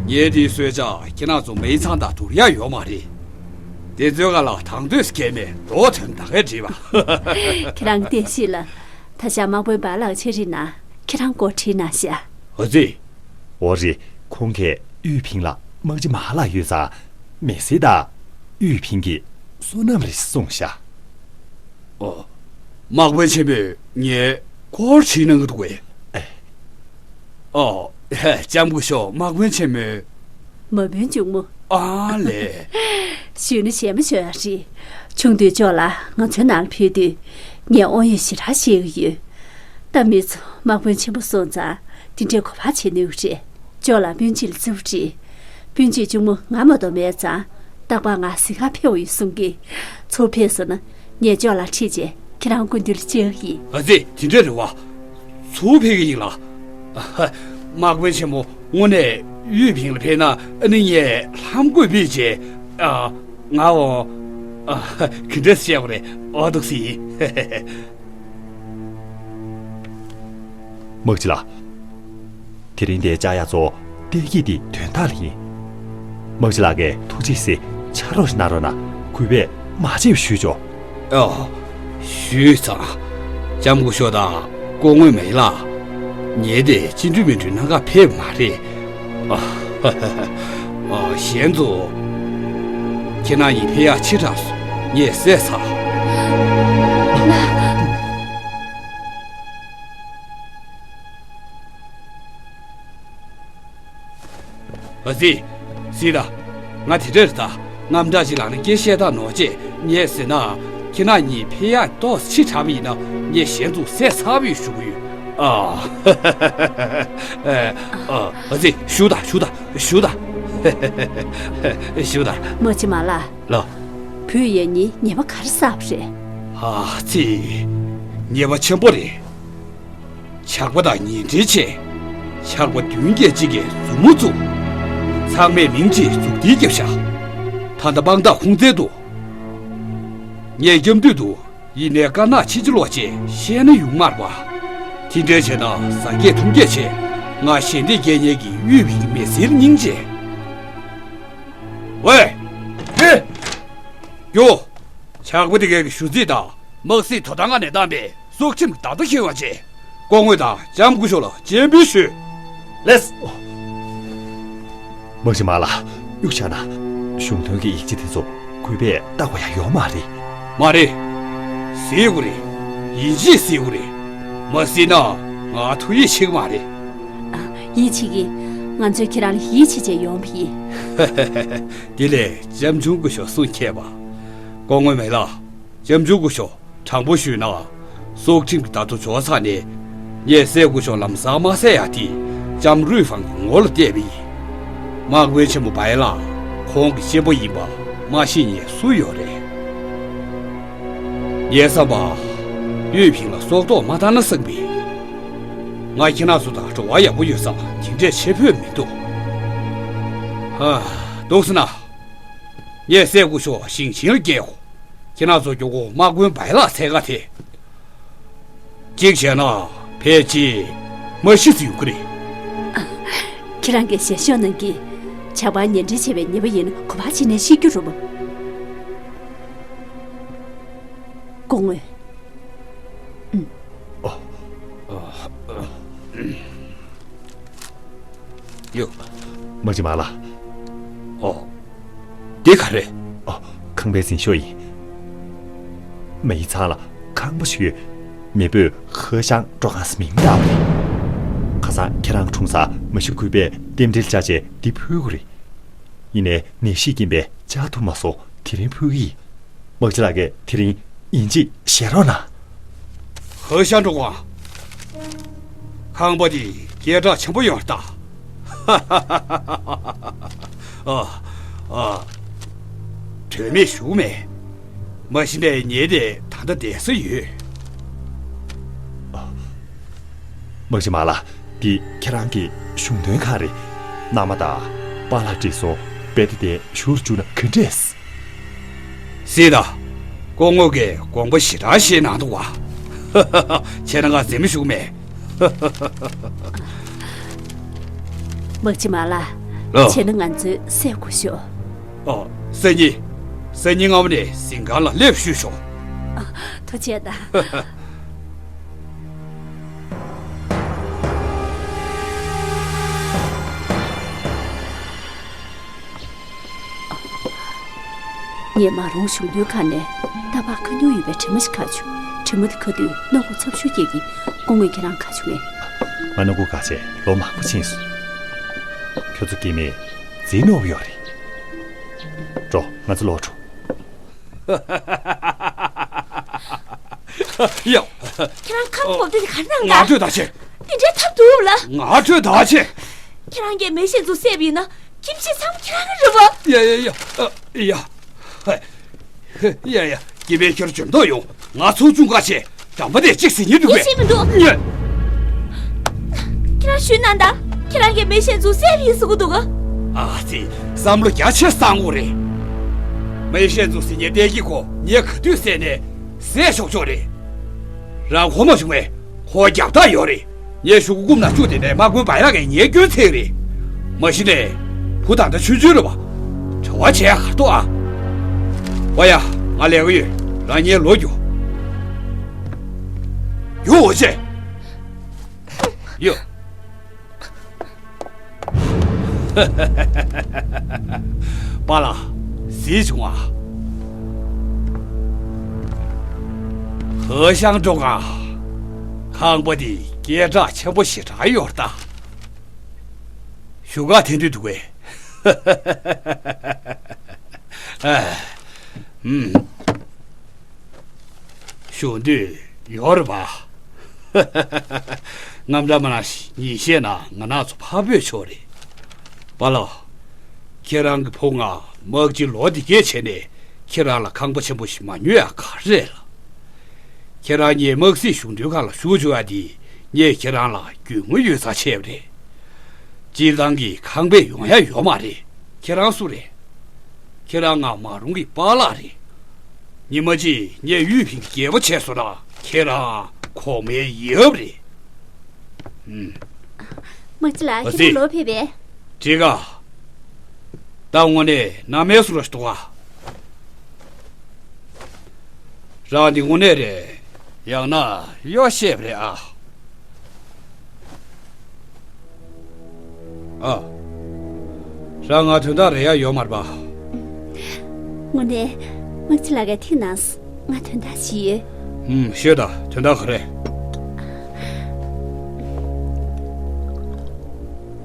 ངས་དེ་གསོལ་ཇ་ཁྱེད་རང་ཚོ་མེ་ཚང་དང་བསྡུར་ཡག་ཡོད་མ་རེད། དེ་ཚོའི་སྒང་ལ་དང་དོད་སྐལ་མེད་འགྲོ་ཐོན་ད་གས་བྲིས་པ། ཁྱེད་རང་བསྟན་ཤིག་ལ། ད་ཞག་དམག་དཔོན་བ་ལགས་ཕྱིར་རིལ་ན་ཁྱེད་རང་སྐོར་བྲིས་ན་ཤག་ཨོ་ཙི། འོ་རེད། ཁོང་གིས་ཡུས་ཕིང་ལ་དམག་སྤྱི་མ་ལགས་ཡོད་ཙང་མེ་སི་དང་ཡུས་ཕིང་གི་བསོད་ནམས་རེད་གསུངས་ཤག་ཨོ། དམག་དཔོན་ཆེན་མོས་ངའི་སྐོར་བྲིས་གནང་གི་འདུག་གས། ཨེ། ཨོ། ལྕམ་སྐུ་ཞབས་དམག་དཔོན་ཆེན་མོས། མ་དཔོན་གཅུང་མོ། ཨ་ལས། ཞུས་ན་བྱས་མ་བྱས་ཡ་རེད། ཆུང་དུས་ཅོག་ལ་ང་ཚོའི་ནང་ལ་ཕེབས་དུས་ངས་དབང་ཡོད་ཞེ་དྲག་བཤད་ཀྱི་ཡོད། ད་མི་ཚོ་དམག་དཔོན་ཆེན་པོ་སོང་ཙང་དེ་འདྲའི་གོ་བ་བྱེད་ནུས་རེད། ཅོག་ལ་སྤུན་མཆེད་ལ་བརྩི་བ་བྱེད། སྤུན་མཆེད་གཅུང་མོ་ང་མ་གཏོགས་མེད་ཙང་རྟག་པར་ང་གཟིམ་ཁང་ཕེབས་ཡོང་གསུང་གི། ཚུར་ཕེབས་སོང་ན་ངས་ཅོག་ལ་ཁྲིད་བྱས་ཁྱེད་རང་སྐུ་མདུན་ལ་བཅར་གི་ཡིན། ཨ་ཙི། དེ་འདྲ་རེད་བ། ཚུར་ཕེབས་གི་ཡིན་ལགས། དམག་དཔོན་ཆེན་མོ་དངོས་གནས་ཡུས་ཕིང་ལ་ཕེབས་ན་ཨ་ནི་ངས་ལྷམ་གོས་ཕུད་བྱས། ཨ། ང་འོ། ཨ། ག་འདྲས་བཤད་དགོས་རེད། ཨོ་འདུག་སེ་ཡིན། དམག་སྤྱི་ལགས། དེ་རིང་འདིར་བཅར་ཡག་གཙོ་བོ་བདེ་སྐྱིད་འདི་དོན་དག་ལ་ཡིན། དམག་སྤྱི་ལགས་ཀྱིས་ཐུགས་རྗེས་གཟིགས་ཕྱག་རོགས་ཤིག་གནང་རོགས་གནང་། གུས་པས་མ་བརྗེད་པ་ཞུས་ཆོག་ཨོ། ཞུས་ཙང་། ལྕམ་སྐུ་ཞབས་དང་སྐུ་ངོ་མེ་ལགས། ངའི་དེ་ཅི་འདྲ་མི་འདྲ་གནང་ག་ཕེབས་མ་རེད། ཨ། ཨ། གཞན་ཚོ། ཁྱེད་རྣམ་གཉིས་ཕེབས་ཡག་ཕྱི་དྲགས་སོང་། ངས་བསད་ཚར། ཨ་ཙི། གཟིགས་དང་། ང་དེ་འདྲ་རེད་ད། དངངས་སྐྲག་ཅིག་ལངས་ན་སྐད་བཤད་སྟངས་ནོར་བྱས། ངས་ཟེར་ན། ཁྱེད་རྣམ་གཉིས་ཕེབས་ཡག་ཏོག་ཙམ་ཕྱི་དྲགས་པ་ཡིན་ན་ངས་གཞན་ཚོ་བསད་ཚར་བའི་ཞུ་གི་ཡོད། ཨ། ཨ། ཨ་ཙི། བཞུགས་དང་བཞུགས་དང་བཞུགས་དང་། བཞུགས་དང་། དམག་སྤྱི་མ་ལགས། ལགས། བུ་ བུས་ཡ་ནི་ཉེས་པ་ག་རེ་བསགས་པ་རེད། ཨ་ཙི། ཉེས་པ་ཆེན་པོ་རེད། ཇག་པ་དང་ཉེ་འབྲེལ་བྱས། ཇག་པ་བདུན་བརྒྱད་ཅིག་གིས་མཛུབ་མོ་བཙུགས། ཚང་མས་མིང་ཅིག་མཛུབ་ཐེལ་བརྒྱབ་བཞག་ད་ལྟ་དཔང་རྟགས་ཁུངས་བཙན་འདུག་ངས་སྐྱབས་འདུས་འདུག་ཡིན་ནའི་དཀར་ནག་ཕྱིན་ཅི་ལོག་ཅེས་བཤད་ན་ཡོང་མ་རེད་པ། དེ་འདྲ་བྱས་ན་ཟ་སྐད་འཐུང་སྐད་བྱས། ང་ཞལ་འདེབས་རྒྱག་མཁན་གྱི་དབུས་པའི་མི་སེར་སྙིང་རྗེ། ཝེ། ཧེ། རྒྱུ། ཇག་པ་དེ་གའི་ཞུ་རྩིས་དང་དམག་སྲིད་དོ་དམ་ཁང་ནས་བཏང་པའི་སྲོག་ཁྲིམས་བདག་ཏུ་འཁྱེར་བ་བཅས། སྐུ་ངོ་དང་ལྕམ་སྐུ་ཞབས་ལ་སྤྱན་འབུལ་ཞུ། ལགས། དམག་སྤྱི་མ་ལགས། གཡུག་བཞག་ན། གཞུང་དོན་གྱི་ཡིག་ཆ་དེ་ཚོ་གུས་པས་བལྟ་དགོས་ཡ་ཡོད་མ་རེད། མ་རེད། གཟིགས་དགོས་རེད། ཡིན་གཅིག་གཟིགས་དགོས་རེད། མ་གཟིགས་ན་ང་ཐུགས་ཡིད་ཆེས་ཀྱི་མ་རེད། ཡིད་ཆེས་ཀྱི། ང་ཚོས་ཁྱེད་རང་ལ་ཡིད་ཆེས་བྱས་ཡོང་བ་ཡིན། དེ་ལས་ལྕམ་ཆུང་སྐུ་ཞབས་གསུང་མཁས་པ། སྐུ་ངོ་མེ་ལགས། ལྕམ་ཆུང་སྐུ་ཞབས་དྲང་པོ་ཞུས་ན། སྲོག་ཁྲིམས་ཀྱི་བདག་ཏུ་འཇོག་ཚར་ནས། ངས་སྲས་སྐུ་ཞབས་ལམ་སང་མ་བསད་ཡ་དེ། ལྕམ་རུས་ཧྥང་གི་ངོ་ལ་གཏད་པ་ཡིན། དམག་དཔོན་ཆེན་པོ་བའི་ལགས་ཁོང་གི་གཅེན་པོ་ཡིན་པ་མ་ཤེས་མཁན་སུ་ཡོད་རེད། ངའི་བསམ་པ། ཡུས་ཕིང་ལ་སྲོག་ཐོག་མ་བཏང་ན་བསམ་པས། ང་ཁྱེད་རང་ཚོ་དང་འབྲེལ་བ་ཡག་པོ་ཡོད་ཙང་དེ་འདྲས་བྱེད་ཕོད་མི་འདུག་ཧ། འདུག་སེ་ན། ངས་སྲས་སྐུ་ཞབས་ཞིང་ཆེན་ལ་སྐྱེལ་གོ། ཁྱེད་རང་ཚོ་མགྱོགས་པོ་དམག་དཔོན་བའི་ལགས་འཚོལ་ག་ཐད། གཅིག་བྱས་ན་ཕལ་ཆེར་མ་ཤི་ཚུལ་ཡོང་གི་རེད། ཁྱེད་རང་གིས་ཞལ་ཤོག་གནང་གི། ཇག་པ་ཉེ་འབྲེལ་བྱས་པའི་ཉེས་པ་ཡིན་ན་ག་པར་ཕྱིན་ནས་ཤི་རྒྱུ་རེད་པ། སྐུ་ངོ། ཨོ། ཨོ། ཡོ། དམག་སྤྱི་མ་ལགས། ཨོ། འདི་ག་རེད། ཨོ། ཁང་པའི་འཛིན་ཤོག་ཡིན། མེ་ཡི་ཚང་ལ་ཁང་པ་ཞིག་ཡོད། མེས་པོས་ཧེ་ཤང་སྤྲོ་ཁང་ཟེར་མིང་བཏགས་པ་རེད། ཁ་སང་ཁྱེད་རང་འཁྲུངས་སར་མ་ཤི་གུས་པས་རྟེན་འབྲེལ་བཅའ་བྱས་འདི་ཕུལ་དགོས་རེད། ཡིན་ནའི་ནད་གཞིས་རྐྱེན་པས་བཅའ་ཐུབ་མ་སོང་། དེ་རིང་ཕུལ་གྱི་ཡིན། དམག་སྤྱི་ལགས་ཀྱིས་དེ་རིང་ཡིན་གཅིག་བཞེས་རོགས་གནང་། ཧེ་ཤང་སྤྲོ་ཁང་། ཁང་པ་འདི་སྐད་གྲགས་ཆེན་པོ་ཡོད་རེད་ད། ཨ། ཨ། དོན་མེད་ཞུ་མེད། མ་གཞི་ནས་ངའི་དེ་ད་ལྟ་བསྡད་ས་ཡོད། དམག་སྤྱི་མ་ལགས། འདི་ཁྱེད་རང་གི་གཞུང་དོན་ཁང་རེད། མནའ་མ་དང་པཱ་ལགས་བྲིས་སོང་། དཔེ་དེབ་དེ་བཞུར་བཅུག་ན་ག་འདྲས། སྲིད་ད། སྐུ་ངོ་གིས་དགོངས་པ་ཞེ་དྲག་བཞེས་གནང་འདུག་བ། བྱས་ན་ང་འཛེམ་ཞུགས་མེད། དམག་སྤྱི་མ་ལགས། ཨ། བྱས་ན་ང་ཚོའི་སྲས་སྐུ་ཞབས། ཨོ། སང་ཉིན། སང་ཉིན་སྔ་མོ་ནས་གཟིམ་ཁང་ལ་སླེབས་བཞུགས་ཤོག་ཨ། ཐུགས་རྗེ་གནང་། ངས་མ་རུང་གཞུང་དོན་ཁང་ནས་རྟ་ཕག་ཁ་ཉུང་ཡོད་པའི་དྲི་མ་ཞིག་ཁ་བྱུང་། དྲི་མ་དེ་ཁ་དུས་སྣ་ཁུག་ཚབ་ཤུགས་སྐྱེས་ཀྱིས་སྐུ་ངོས་ཁྱེད་རང་ཁ་བྱུང་ངས། ང་སྣ་ཁུག་བཀག་བྱས་ལོ་མང་པོ་ཕྱིན་སོང་། ཁྱོད་ཚོ་སྐྱེ་དམན་འཛིང་རྣོ་པོ་ཡོད་རེད། འགྲོ། ང་ཚོ་ལོག་འགྲོ། ཡ། ཁྱེད་རང་ཁམས་གོམ་བགྲོད་དེ་ག་རེ་གནང་ག་ང་ཁྲོད་ད་ཆེ། འདི་འདྲའི་ཐབས་སྡུག་ལ། ང་ཁྲོད་ད་ཆེ། ཁྱེད་རང་གིས་མེ་ཤེད་ཚོ་བསད་པ་ཡིན་ན་ཁྱིམ་གཞིས་ཚང་མ་ཁྱེད་རང་གི་རེད་པ། ཡ་ཡ་ཡ། ཨ། ཡ། ཧེ། ཡ་ཡ། སྐྱེ་དམན་ཁྱོད་འཇོན་མདོག་ཡོང་། ང་ཚོ་ཅུང་ཁ་ཆེ། འགྲམ་པ་དེ་གཅིག་ཟིན་ཉིན་འདུག་པས། ཡེ་ཤེས་མི་འདུག་ཉེ། ཁྱེད་རང་ཞུས་གནང་ད། ཁྱེད་རང་གིས་མེ་ཤེད་ཚོ་བསད་པ་ཡིན་ཟེར་གི་འདུག་ག་ཨ་ཙི། བསམ་བློ་རྒྱ་ཆེ་བཏང་དགོས་རེད། མེ་ཤེད་ཚོ་ཟིན་ཉིན་བསྟན་གྱི་ཁོ་ངས་ག་དུས་བསད་ནས་བསད་ཆོག་ཆོག་རེད། རང་ཁོ་མ་བྱུང་བས་ཁོ་རྒྱབ་རྟགས་ཡོད་རེད། ངས་གཞུག་གུ་རྐུབ་ནང་བཅུག་དེ་ནས་དམག་དཔོན་བའི་ལགས་ཀྱིས་ངའི་སྐྱོན་འཚོལ་གྱི་རེད། མ་གཞི་ནས་བུ་ད་ལྟ་ཆུང་ཆུང་རེད་པ། བྲེལ་བ་བྱེད་ཡ་ག་རེ་འདུག་ཨ། ཝ་ཡ། ང་ལས་ཀ་ཡོད། རང་ཉལ་ལོག་རྒྱུགས། རྒྱུགས་འོ་ཆེ། ཡོ། པཱ་ལགས། གཟིགས་བྱུང་ཨ། ཧེ་ཤང་སྤྲོ་ཁང་། ཁང་པ་འདི་སྐད་གྲགས་ཆེན་པོ་ཞེ་དྲག་ཡོད་རེད་ད། བཞུགས་སྒར་འཐེན་འདོད་འདུག་གས། ཨ། ཨུམ། བཞུགས་འདོད་ཡོད་རེད་པ། དངངས་སྐྲག་མ་གནང་། ཉིན་ཤས་ནང་ང་རང་ཚོ་ཕར་འབོད་ཆོག་རེད། པཱ་ལགས། ཁྱེད་རང་གི་བུ་ང་དམག་སྤྱི་ལོ་འདི་གས་བྱས་ནས་ ཁྱེད་རང་ལ་ཁང་པ་ཆེན་པོ་ཞིག་མ་ཉོས་ཡ་ག་རེ་རེད་ལགས། ཁྱེད་རང་ངའི་དམག་སྲིད་གཞུང་དོན་ཁང་ལ་ཞུགས་བཅུག་ཡ་དེ་ངས་ཁྱེད་རང་ལ་རྒྱུས་མངའ་ཡོད་ཚད་བྱས་པ་རེད། སྤྱིར་བཏང་གི་ཁང་པ་ཡོང་ཡ་ཡོད་མ་རེད། ཁྱེད་རང་སུ་རེད། ཁྱེད་རང་ང་མ་རུང་གི་པཱ་ལགས་རེད། ཉི་མ་གཅིག་ངས་ཡུས་ཕིང་གི་རྒྱལ་པོ་བྱས་སོང་ན་ཁྱེད་རང་གོང་མའི་ཡབ་རེད། ཨུམ། དམག་སྤྱི་ལགས། ཨ་ཙི། ཁྱེད་རང་ལོག་ཕེབས་པས། འགྲིག་ག། ད་དངོས་གནས་གནམ་མེད་ས་མེད་ཞིག་འདུག་ག། རང་འདི་དངོས་གནས་རེད། ཡང་ན་གཡོག་བཤད་པ་རེད་ཨ། ཨ། རང་ང་དོན་དག་རེ་ཡ་ཡོད་མ་རེད་པ། དངོས་གནས། དམག་སྤྱི་ལགས་ཀྱིས་ཐིག་གནང་སོང་། ང་དོན་དག་ཞིག་ཡོད། ཧུམ། ཤོད་ད། དོན་དག་ག་རེ།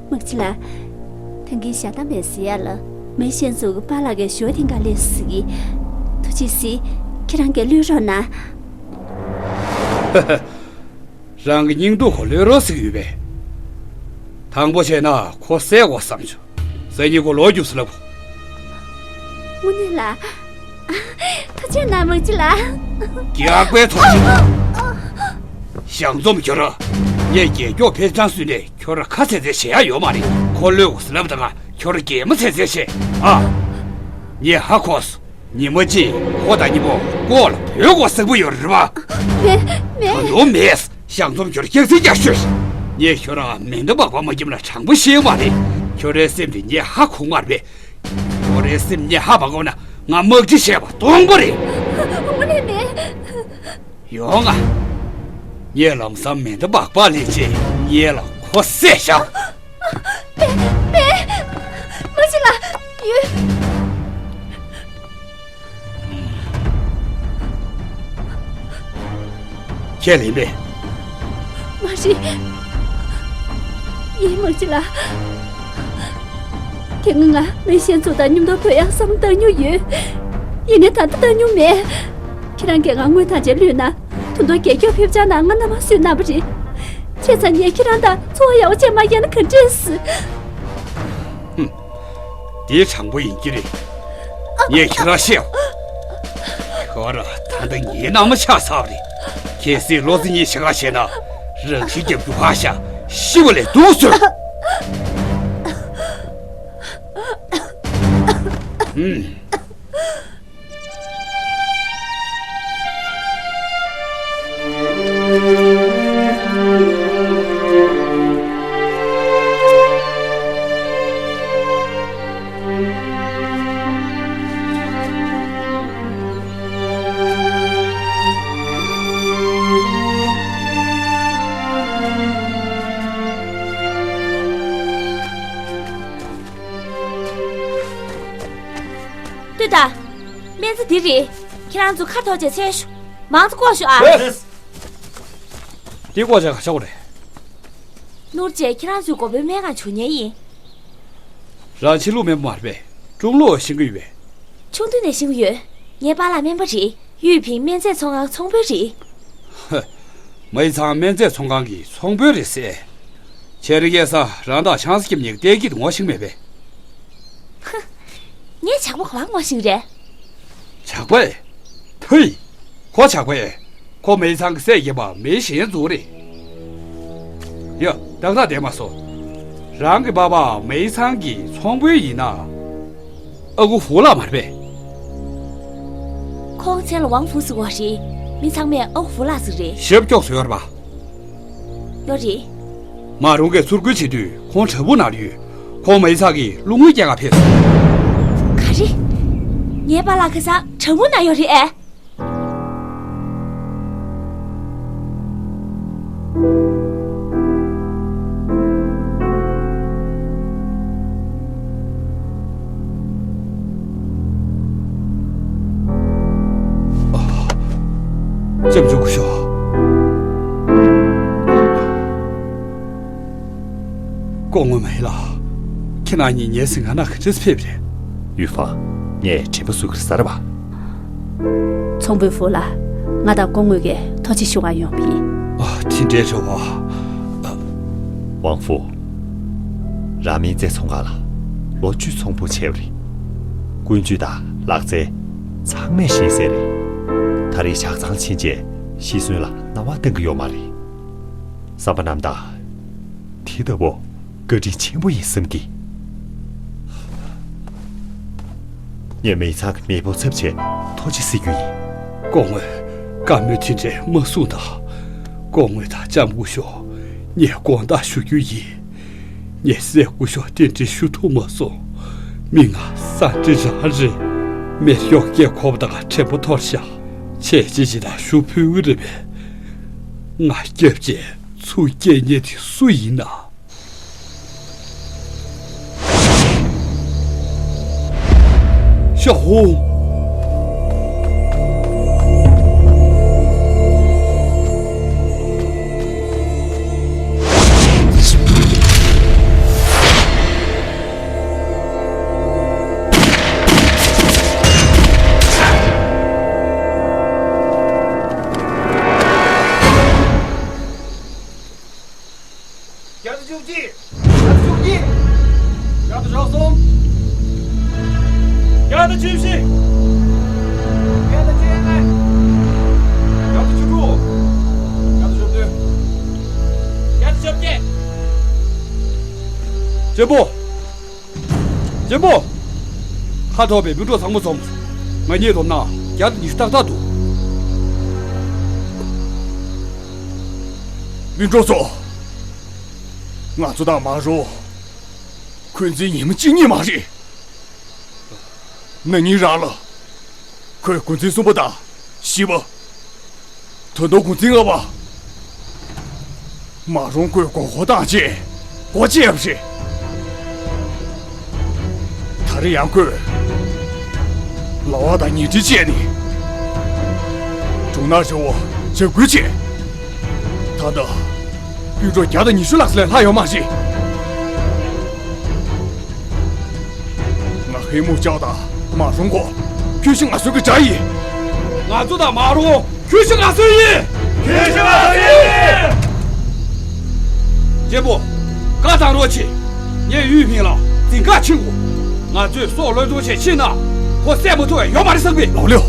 དམག་སྤྱི་ལགས། ད་གིན་ཞྭ་དམ་པའི་ཟེར་ཡ་ལ་མེ་ཤན་ཚོ་གི་པཱ་ལགས་ཀྱི་ཞོ་དེ་འགའ་ལས་སུ་གི། ཐུགས་རྗེ་གཟིགས། ཁྱེད་རང་གིས་གློད་རོགས་གནང་། རང་གི་སྙིང་སྡུག་ཁོ་གློད་རོགས་ཟེར་གི་ཡོད་པས། དང་པོ་བྱས་ན་ཁོ་བསད་དགོས་བསམ་བྱུང་། སང་ཉིན་ཁོ་ལོག་རྒྱུགས་ཟེར་ལབ། དངོས་གནས་ལགས། ཐུགས་རྗེ་གནང་། དམག་སྤྱི་ལགས། རྒྱགས་པའི་ཐོག་ཅིག། ཞང་ཚོམ། ཁྱོད་རང་། ངས་རྒྱལ་སྐྱོབ་ཕེབས་ཐང་བསུས་ནས་ཁྱོད་རང་ཁ་ཚེ་ཚེ་བྱེད་ཡ་ཡོད་མ་རེད། ཁོ་ལོས་ལབ་དང་ང་ཁྱོད་རང་གད་མོ་ཚེ་ཚེ་བྱེད་ཨ། ངས་ཧ་གོ་སོང་། ཉི་མ་གཅིག་ཁོ་དང་གཉིས་པོ་ལྐོག་ལ་བུད་དགོས་ཟེར་གི་ཡོད་རེད་པ། མེད། མེད། ད་དུང་མེད། ཞང་ཚོམ། ཁྱོད་རང་སྐྱག་རྫུན་རྒྱག་ཤོག། ངས་ཁྱོད་རང་མེ་མདའ་སྦག་སྦག་མ་བརྒྱབ་ན་དྲང་པོ་བཤད་ཡོད་མ་རེད། ཁྱོད་རའི་སེམས་དེ་ངས་ཧ་གོ་མ་རེད་པས། ཁྱོད་རའི་སེམས་ངས་ཧ་མ་གོ་ན་ང་དམག་སྤྱི་བྱས་པ་སྟོང་པ་རེད། དངོས་གནས་མེད། ཡོང་ང་། ངས་ལམ་སང་མེ་མདའ་སྦག་སྦག་ལེན་བྱས། ངས་ལ་ཁོ་བསད་བཞག། མེད། མེད། དམག་སྤྱི་ལགས། ཡོད། ཁས་ལེན་པས། མ་རེད། ཡིན། དམག་སྤྱི་ལགས། དེ་སྔ་ང་མེ་ཤན་ཚོ་དང་མཉམ་དུ་བོད་ཡར་བསམ་བློ་བཏང་མྱོང་ཡོད། ཡིན་ནའི་ད་ལྟ་བཏང་མྱོང་མེད། ཁྱེད་རང་གིས་ང་དངུལ་ཐང་ཆད་བླུས་ན། ད་དུང་རྒྱལ་སྐྱོབ་ཕེབས་བྱ་ན་ང་མནའ་མ་བསུས་གནང་བ་རེད། བྱས་ཙང་ངས་ཁྱེད་རང་དང་འཚོ་བ་ཡག་པོ་བྱས་མ་རྒྱག་ན་ག་འདྲས་སྲིད། ཧུམ། དེ་དྲང་པོ་ཡིན་གྱི་རེད། ངས་ཁྱེད་རང་བཤད། ཁྱོད་རང་ད་ལྟ་ངའི་མནའ་མ་ཆགས་ཚར་བ་རེད། གལ་སྲིད་བློ་རྩེ་གཉིས་བྱེད་ག་བྱས་ན། རང་ཤི་རྒྱབ་རྒྱུ་ཕར་བཞག། ཤི་བ་ལས་སྡུག་ཚོད། ཧུམ། ལྟོས་དང་། སྨན་རྩྭ་འདི་རེད། ཁྱེད་རང་ཚོ་ཁ་ཐོག་བྱས་འཚོལ་ཤོག། མང་ཙམ་བཀོག་ཤོག་ཨ། ལགས། འདི་བཀོག་བྱས་ག་བྱ་དགོས་རེད། ནོར་རྗེས་ཁྱེད་རང་ཚོའི་མགོ་པའི་སྨན་ཁང་བྱུང་མཁན་ཡིན། རང་ཕྱི་ལུགས་སྨན་པ་མ་རེད་པས། ཀྲུང་ལུགས་ཤེས་ཀྱི་ཡོད་པས། ཆུང་དུས་ནས་ཤེས་ཀྱི་ཡོད། ངའི་པཱ་ལགས་སྨན་པ་རེད། ཡུས་ཕིང་སྨན་རྫས་ཚོང་ཁང་ཚོང་དཔོན་རེད། ཧ། མའི་ཚང་སྨན་རྫས་ཚོང་ཁང་གི་ཚོང་དཔོན་རེད་ཟེར། ཆེ་རིང་སྐྱེས་ས་རང་དང་ཆང་ས་ཁྱིམ་གཉིས་ཀྱི་བལྟས་ཀྱི་དུ་ངོ་ཤེས་མེད་པས། ཧ། ངས་ཇག་པ་ག་པར་ངོ་ཤེས་རེད། ཇག་པས། ཐུའི། ཁོ་ཇག་པས། ཁོ་མའི་ཚང་གི་སྲས་རྒན་པ་མའི་ཞེན་ཙུའུ་རེད། ཡ། ཏག་ཏག་བསྡད་མ་སོང་། རང་གི་པ་ཕ་མའི་ཚང་གི་ཚོང་དཔོན་ཡིན་ན། ཨ་ཁུ་ཧྥུ་ལགས་མ་རེད་པས། ཁོང་མཚན་ལ་ཝང་ཧྥུ་ཟེར་བ་རེད། མི་ཚང་མས་ཨ་ཁུ་ཧྥུ་ལགས་ཟེར་རེད། ཞབས་སྐྱོགས་སུ་ཡོད་རེད་པ། ཡོད་རེད། མ་རུང་གི་ཚུར་རྒོལ་བྱེད་དུས་ཁོང་བྲག་ཕུག་ནང་ལ་ཡོད། ཁོང་མའི་ཚང་གི་བློ་ངན་རྐྱེན་ག་ཕེབས་སོང་། ག་རེ། ངའི་པཱ་ལགས་ཁ་སང་བྲག་ཕུག་ནང་ཡོད་རེད་ཨེ། ལྕམ་ཆུང་སྐུ་ཞབས། སྐུ་ངོ་མེ་ལགས། ཁྱེད་རྣམ་གཉིས་ཉལ་ཟིན་ང་ན་ག་འདྲས་ཕེབས་རེད། ཡུས་ཧྥང་། ངས་དྲན་པ་གསོ་གི་རེད་ཟེར་བ། ཚོང་དཔོན་ཧྥུ་ལགས། ང་དང་སྐུ་ངོ་གིས་ཐུགས་རྗེ་ཆེ་ཞུ་གར་ཡོང་བ་ཡིན། ཨ། དེ་འདྲའི་རེད་བ། ཝང་ཧྥུ། རང་སྨན་རྫས་ཚོང་ཁང་ལ་ལོ་བཅུ་ཚོང་དཔོན་བྱས་པ་རེད། ཀུན་སྤྱོད་དང་ལག་རྩལ། ཚང་མས་ཤེས་གསལ་རེད། ད་རེས་ཇག་ཚང་ཕྱིན་རྗེས་ཤི་གསོན་ལ་སྣང་བ་གཏང་གི་ཡོད་མ་རེད། བསམ་པ་རྣམ་དག་དེ་ལྟ་བུ་བཀའ་དྲིན་ཆེན་པོ་ཡིན་བསམ་གི། ངས་མི་ཚང་གི་མེས་པོ་ཚབ་བྱས་ཐུགས་རྗེ་གཟིགས་རྒྱུ་ཡིན། སྐུ་ངོ། བཀའ་མོལ་དེ་འདྲས་མ་གསུང་དང་། སྐུ་ངོ་དང་ལྕམ་སྐུ་ཞབས། ངས་དགོངས་དག་ཞུ་རྒྱུ་ཡིན། ངས་སྲས་སྐུ་ཞབས་རྟེན་འབྲེལ་ཞུ་ཐུབ་མ་སོང་། མི་ང་སང་སྟེ་རང་རེད། མེ་སྒྱོགས་སྐེ་ཁོབ་དང་དྲན་པ་འཐོར་ཤག་ཆེ་ཆེ་ཞིག་དང་ཞུ་ཕུལ་གི་རེད་པས། ང་སྐྱབས་རྗེས་ཚུར་སྐྱེལ་མཁན་དེ་སུ་ཡིན་ན། ཞའོ། བརྒྱ་དང་བཅུ་གཅིག་བརྒྱ་དང་བཅུ་གཉིས། བརྒྱ་དང་གྲངས་གསུམ། བརྒྱ་དང་བཅུ་བཞི། བརྒྱ་དང་བཅོ་ལྔ། བརྒྱ་དང་བཅུ་དྲུག་བརྒྱ་དང་བཅུ་བདུན། བརྒྱ་དང་བཅོ་བརྒྱད། གཅེན་པོ། གཅེན་པོ། ཁ་འཐོར་བའི་སྤུན་གྲོགས་ཚང་མ་འཛོམས་སོང་། ང་གཉིས་དོ་ན་བརྒྱ་དང་ཉི་ཤུ་ཏག་ཏག་འདུག་སྤུན་གྲོགས་ཚོ། ང་ཚོ་དང་མ་རུ། འཁོན་འཛིན་ཉི་མ་གཅིག་གཉིས་མ་རེད། ན་ནིང་རང་ལ། ཁོས་འགོ་འཛིན་གསུམ་པ་དང་བཞི་པ། ད་དུང་འགོ་འཛིན་ལྔ་པ། མ་རུང་ཁོས་མགོ་སྐོར་བཏང་རྗེས་སྒོ་ཕྱེ་བ་རེད། ད་རེས་ཡང་ཁོས་ལྭ་བ་དང་ཉལ་ཁྲི་བཅས་ནས་སྒྲུང་ནག་རི་བོ་འཇབ་རྒོལ་བྱས། ད་ལྟ་སྤུན་གྲོགས་བརྒྱ་དང་ཉི་ཤུ་ལྷག་ཙམ་ལས་ལྷག་ཡོད་མ་རེད། ང་ཧེ་མུ་ཅའོ་དང་མ་རུང་ཁོ་ཁྱོད་ཤི་ང་གསོན་གྱི་དགྲ་ཡིན། ང་ཚོ་དང་མ་རུང་ཁྱོད་ཤི་ང་གསོན་ཡིན། ཁྱོད་ཤི་ང་གསོན་ཡིན། གཅེན་པོ། བཀའ་བཏང་རོགས་བྱེད། ངས་ཡུས་ཕིང་ལ་འཛིན་བཀག་ཕྱིན་དགོས། ང་ཚོས་སྲོག་བློས་གཏོང་བྱས་ཕྱིན་ན་ཁོ་བསད་མ་ཐུབ་པ་ཡོད་མ་རེད་བསམ་གི། ལའོ་ལིའོ།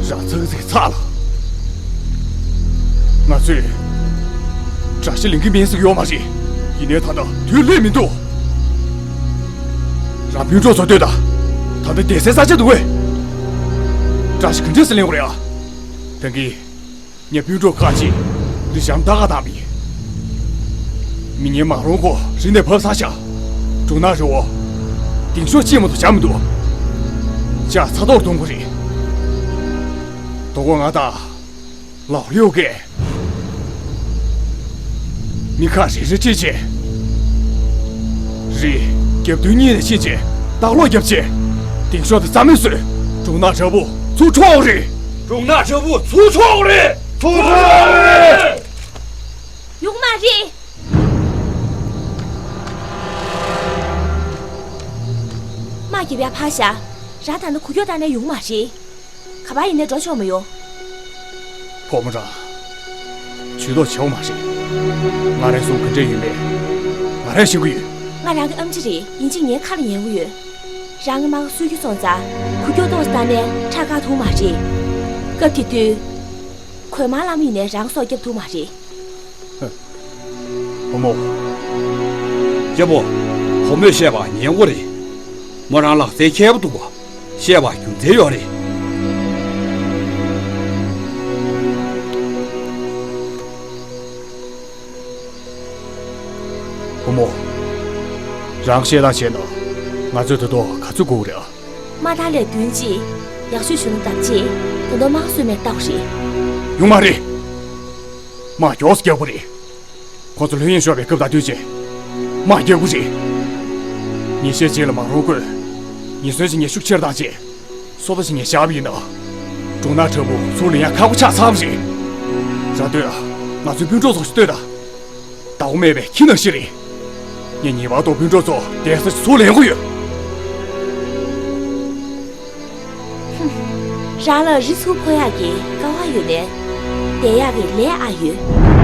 རང་ཚ་གི་ཚིག་ཚར་ལ། ང་ཚོས་དགྲ་ཤ་ལེན་གི་མིན་ཟེར་གི་ཡོད་མ་རེད། ཡིན་ནའི་ད་ལྟ་དུས་སླེབས་མི་འདུག་རང་སྤུན་གྲོགས་ཚོ་ལྟོས་དང་། ད་ལྟ་བསྡད་སའི་ས་ཆ་འདུག་གས། དགྲ་ཤ་ག་འདྲས་སེ་ལེན་དགོས་རེད་ཨ། ད་གིན་ངས་སྤུན་གྲོགས་ཁག་ཅིག་ལི་ཞང་ལྟ་ག་བཏང་མི། མི་ངན་མ་རུང་ཁོ་རི་ནས་བབས་ཚར་ཤག་སྒྲུང་ནག་རི་བོ། ལྡིང་ཤོག་ཅིག་མ་གཏོགས་བྱ་མི་འདུག་ལྕགས་ཚ་ཐོག་གཏོང་དགོས་རེད། དོ་དགོང་ང་དང་ལའོ་ལིའོ་གིས་མི་ཁག་རེ་རེ་ཁྲིད་བྱས། རི་རྒྱབ་མདུན་གཉིས་ནས་ཕྱིན་བྱས་ལྟག་ལོག་བརྒྱབ་བྱས། ལྡིང་ཤོག་དེ་རྩ་མེད་བཟོས། སྒྲུང་ནག་དྲག་པོ་ཚུར་འཕྲོག་རེད། སྒྲུང་ནག་དྲག་པོ་ཚུར་འཕྲོག་རེད། ཚུར་འཕྲོག་རེད། ཡོང་མ་རེད། དམག་རྒྱབ་ཡ་ཕར་བཞག་རང་ད་ནི་གུ་ཡོ་ད་ནས་ཡོང་མ་རེད། ག་པར་ཡིན་ནའི་འགྲོ་ཆོག་མ་ཡོང་། བུ་མོ་རང་། ཇུས་གཏོགས་བྱེད་དགོས་མ་རེད། ང་རང་སྲོག་ག་འདྲས་ཡོད་མེད་ང་རང་ཤེས་ཀྱི་ཡོད། ང་རང་གི་ཨམ་ཆི་རེད། ཡིན་གཅིག་ངའི་ཁ་ལ་ཉན་གྱི་ཡོད། རང་གི་དམག་ག་གསོད་རྒྱུ་སོང་ཙང་གུ་ཡོ་ཏོག་ཙམ་བཏང་ནའི་ཁྲག་བཀག་ཐུབ་མ་རེད། སྐབས་དེ་དུས། གོས་དམར་ལམ་ཡིན་ནའི་རང་སྲོག་སྐྱོབ་ཐུབ་མ་རེད། བུ་མོ། གཅེན་པོ། བུ་མོས་བཤད་པ་ཉན་དགོས་རེད། མོ་རང་ལག་རྩལ་མཁས་པོ་འདུག་པ། བཤད་པ་རྒྱུ་མཚན་ཡོད་རེད། བུ་མོ། རང་བཤད་སྟངས་བྱས་ན་ང་ཚོས་ད་དུང་ག་ཚོད་སྒུག་དགོས་རེད་ཨ། དམག་དར་ལས་བདུན་གཅིག་ཡག་ཤོས་བྱུང་ན་ལྡབ་གཅིག་ད་དུང་དམག་གསོད་མེད་ལྟ་བུ་རེད། ཡོང་མ་རེད། དམག་མགྱོགས་སུ་རྒྱག་དགོས་རེད། ཁོ་ཚོ་ལྷོད་གཡེང་ཤོར་བའི་སྐབས་དང་བསྟུན་བྱས། དམག་རྒྱག་དགོས་རེད། ཉིན་ཤས་རྗེས་ལ་མ་རུང་ཁོས་ཉེན་ཟོན་གྱི་ངན་ཤུགས་ཆེར་བཏང་རྗེས། སོ་ལྟ་ཞིག་ངས་བཞག་པ་ཡིན་ན། སྒྲུང་ནག་དྲག་པོ་ཚུར་ལེན་ཡག་ཁག་པོ་ཆགས་ཚར་བ་རེད། རང་ལྟོས་ཨ། ང་ཚོའི་སྤུན་གྲོགས་ཚོ་ཞིག་ལྟོས་དང་། བདག་པོ་མེད་པའི་ཁྱི་ནང་བཞིན་རེད། ངས་ངེས་པར་དུ་སྤུན་གྲོགས་ཚོ་བསྡད་ས་ཞིག་ཚུར་ལེན་དགོས་ཡོད། ཧུམ། རང་ལ་རི་ཚུར་འཕོ་ཡག་གི་སྐལ་བ་ཡོད་ནའི། བསྡད་ཡག་གི་ལས་ཨ་ཡོད།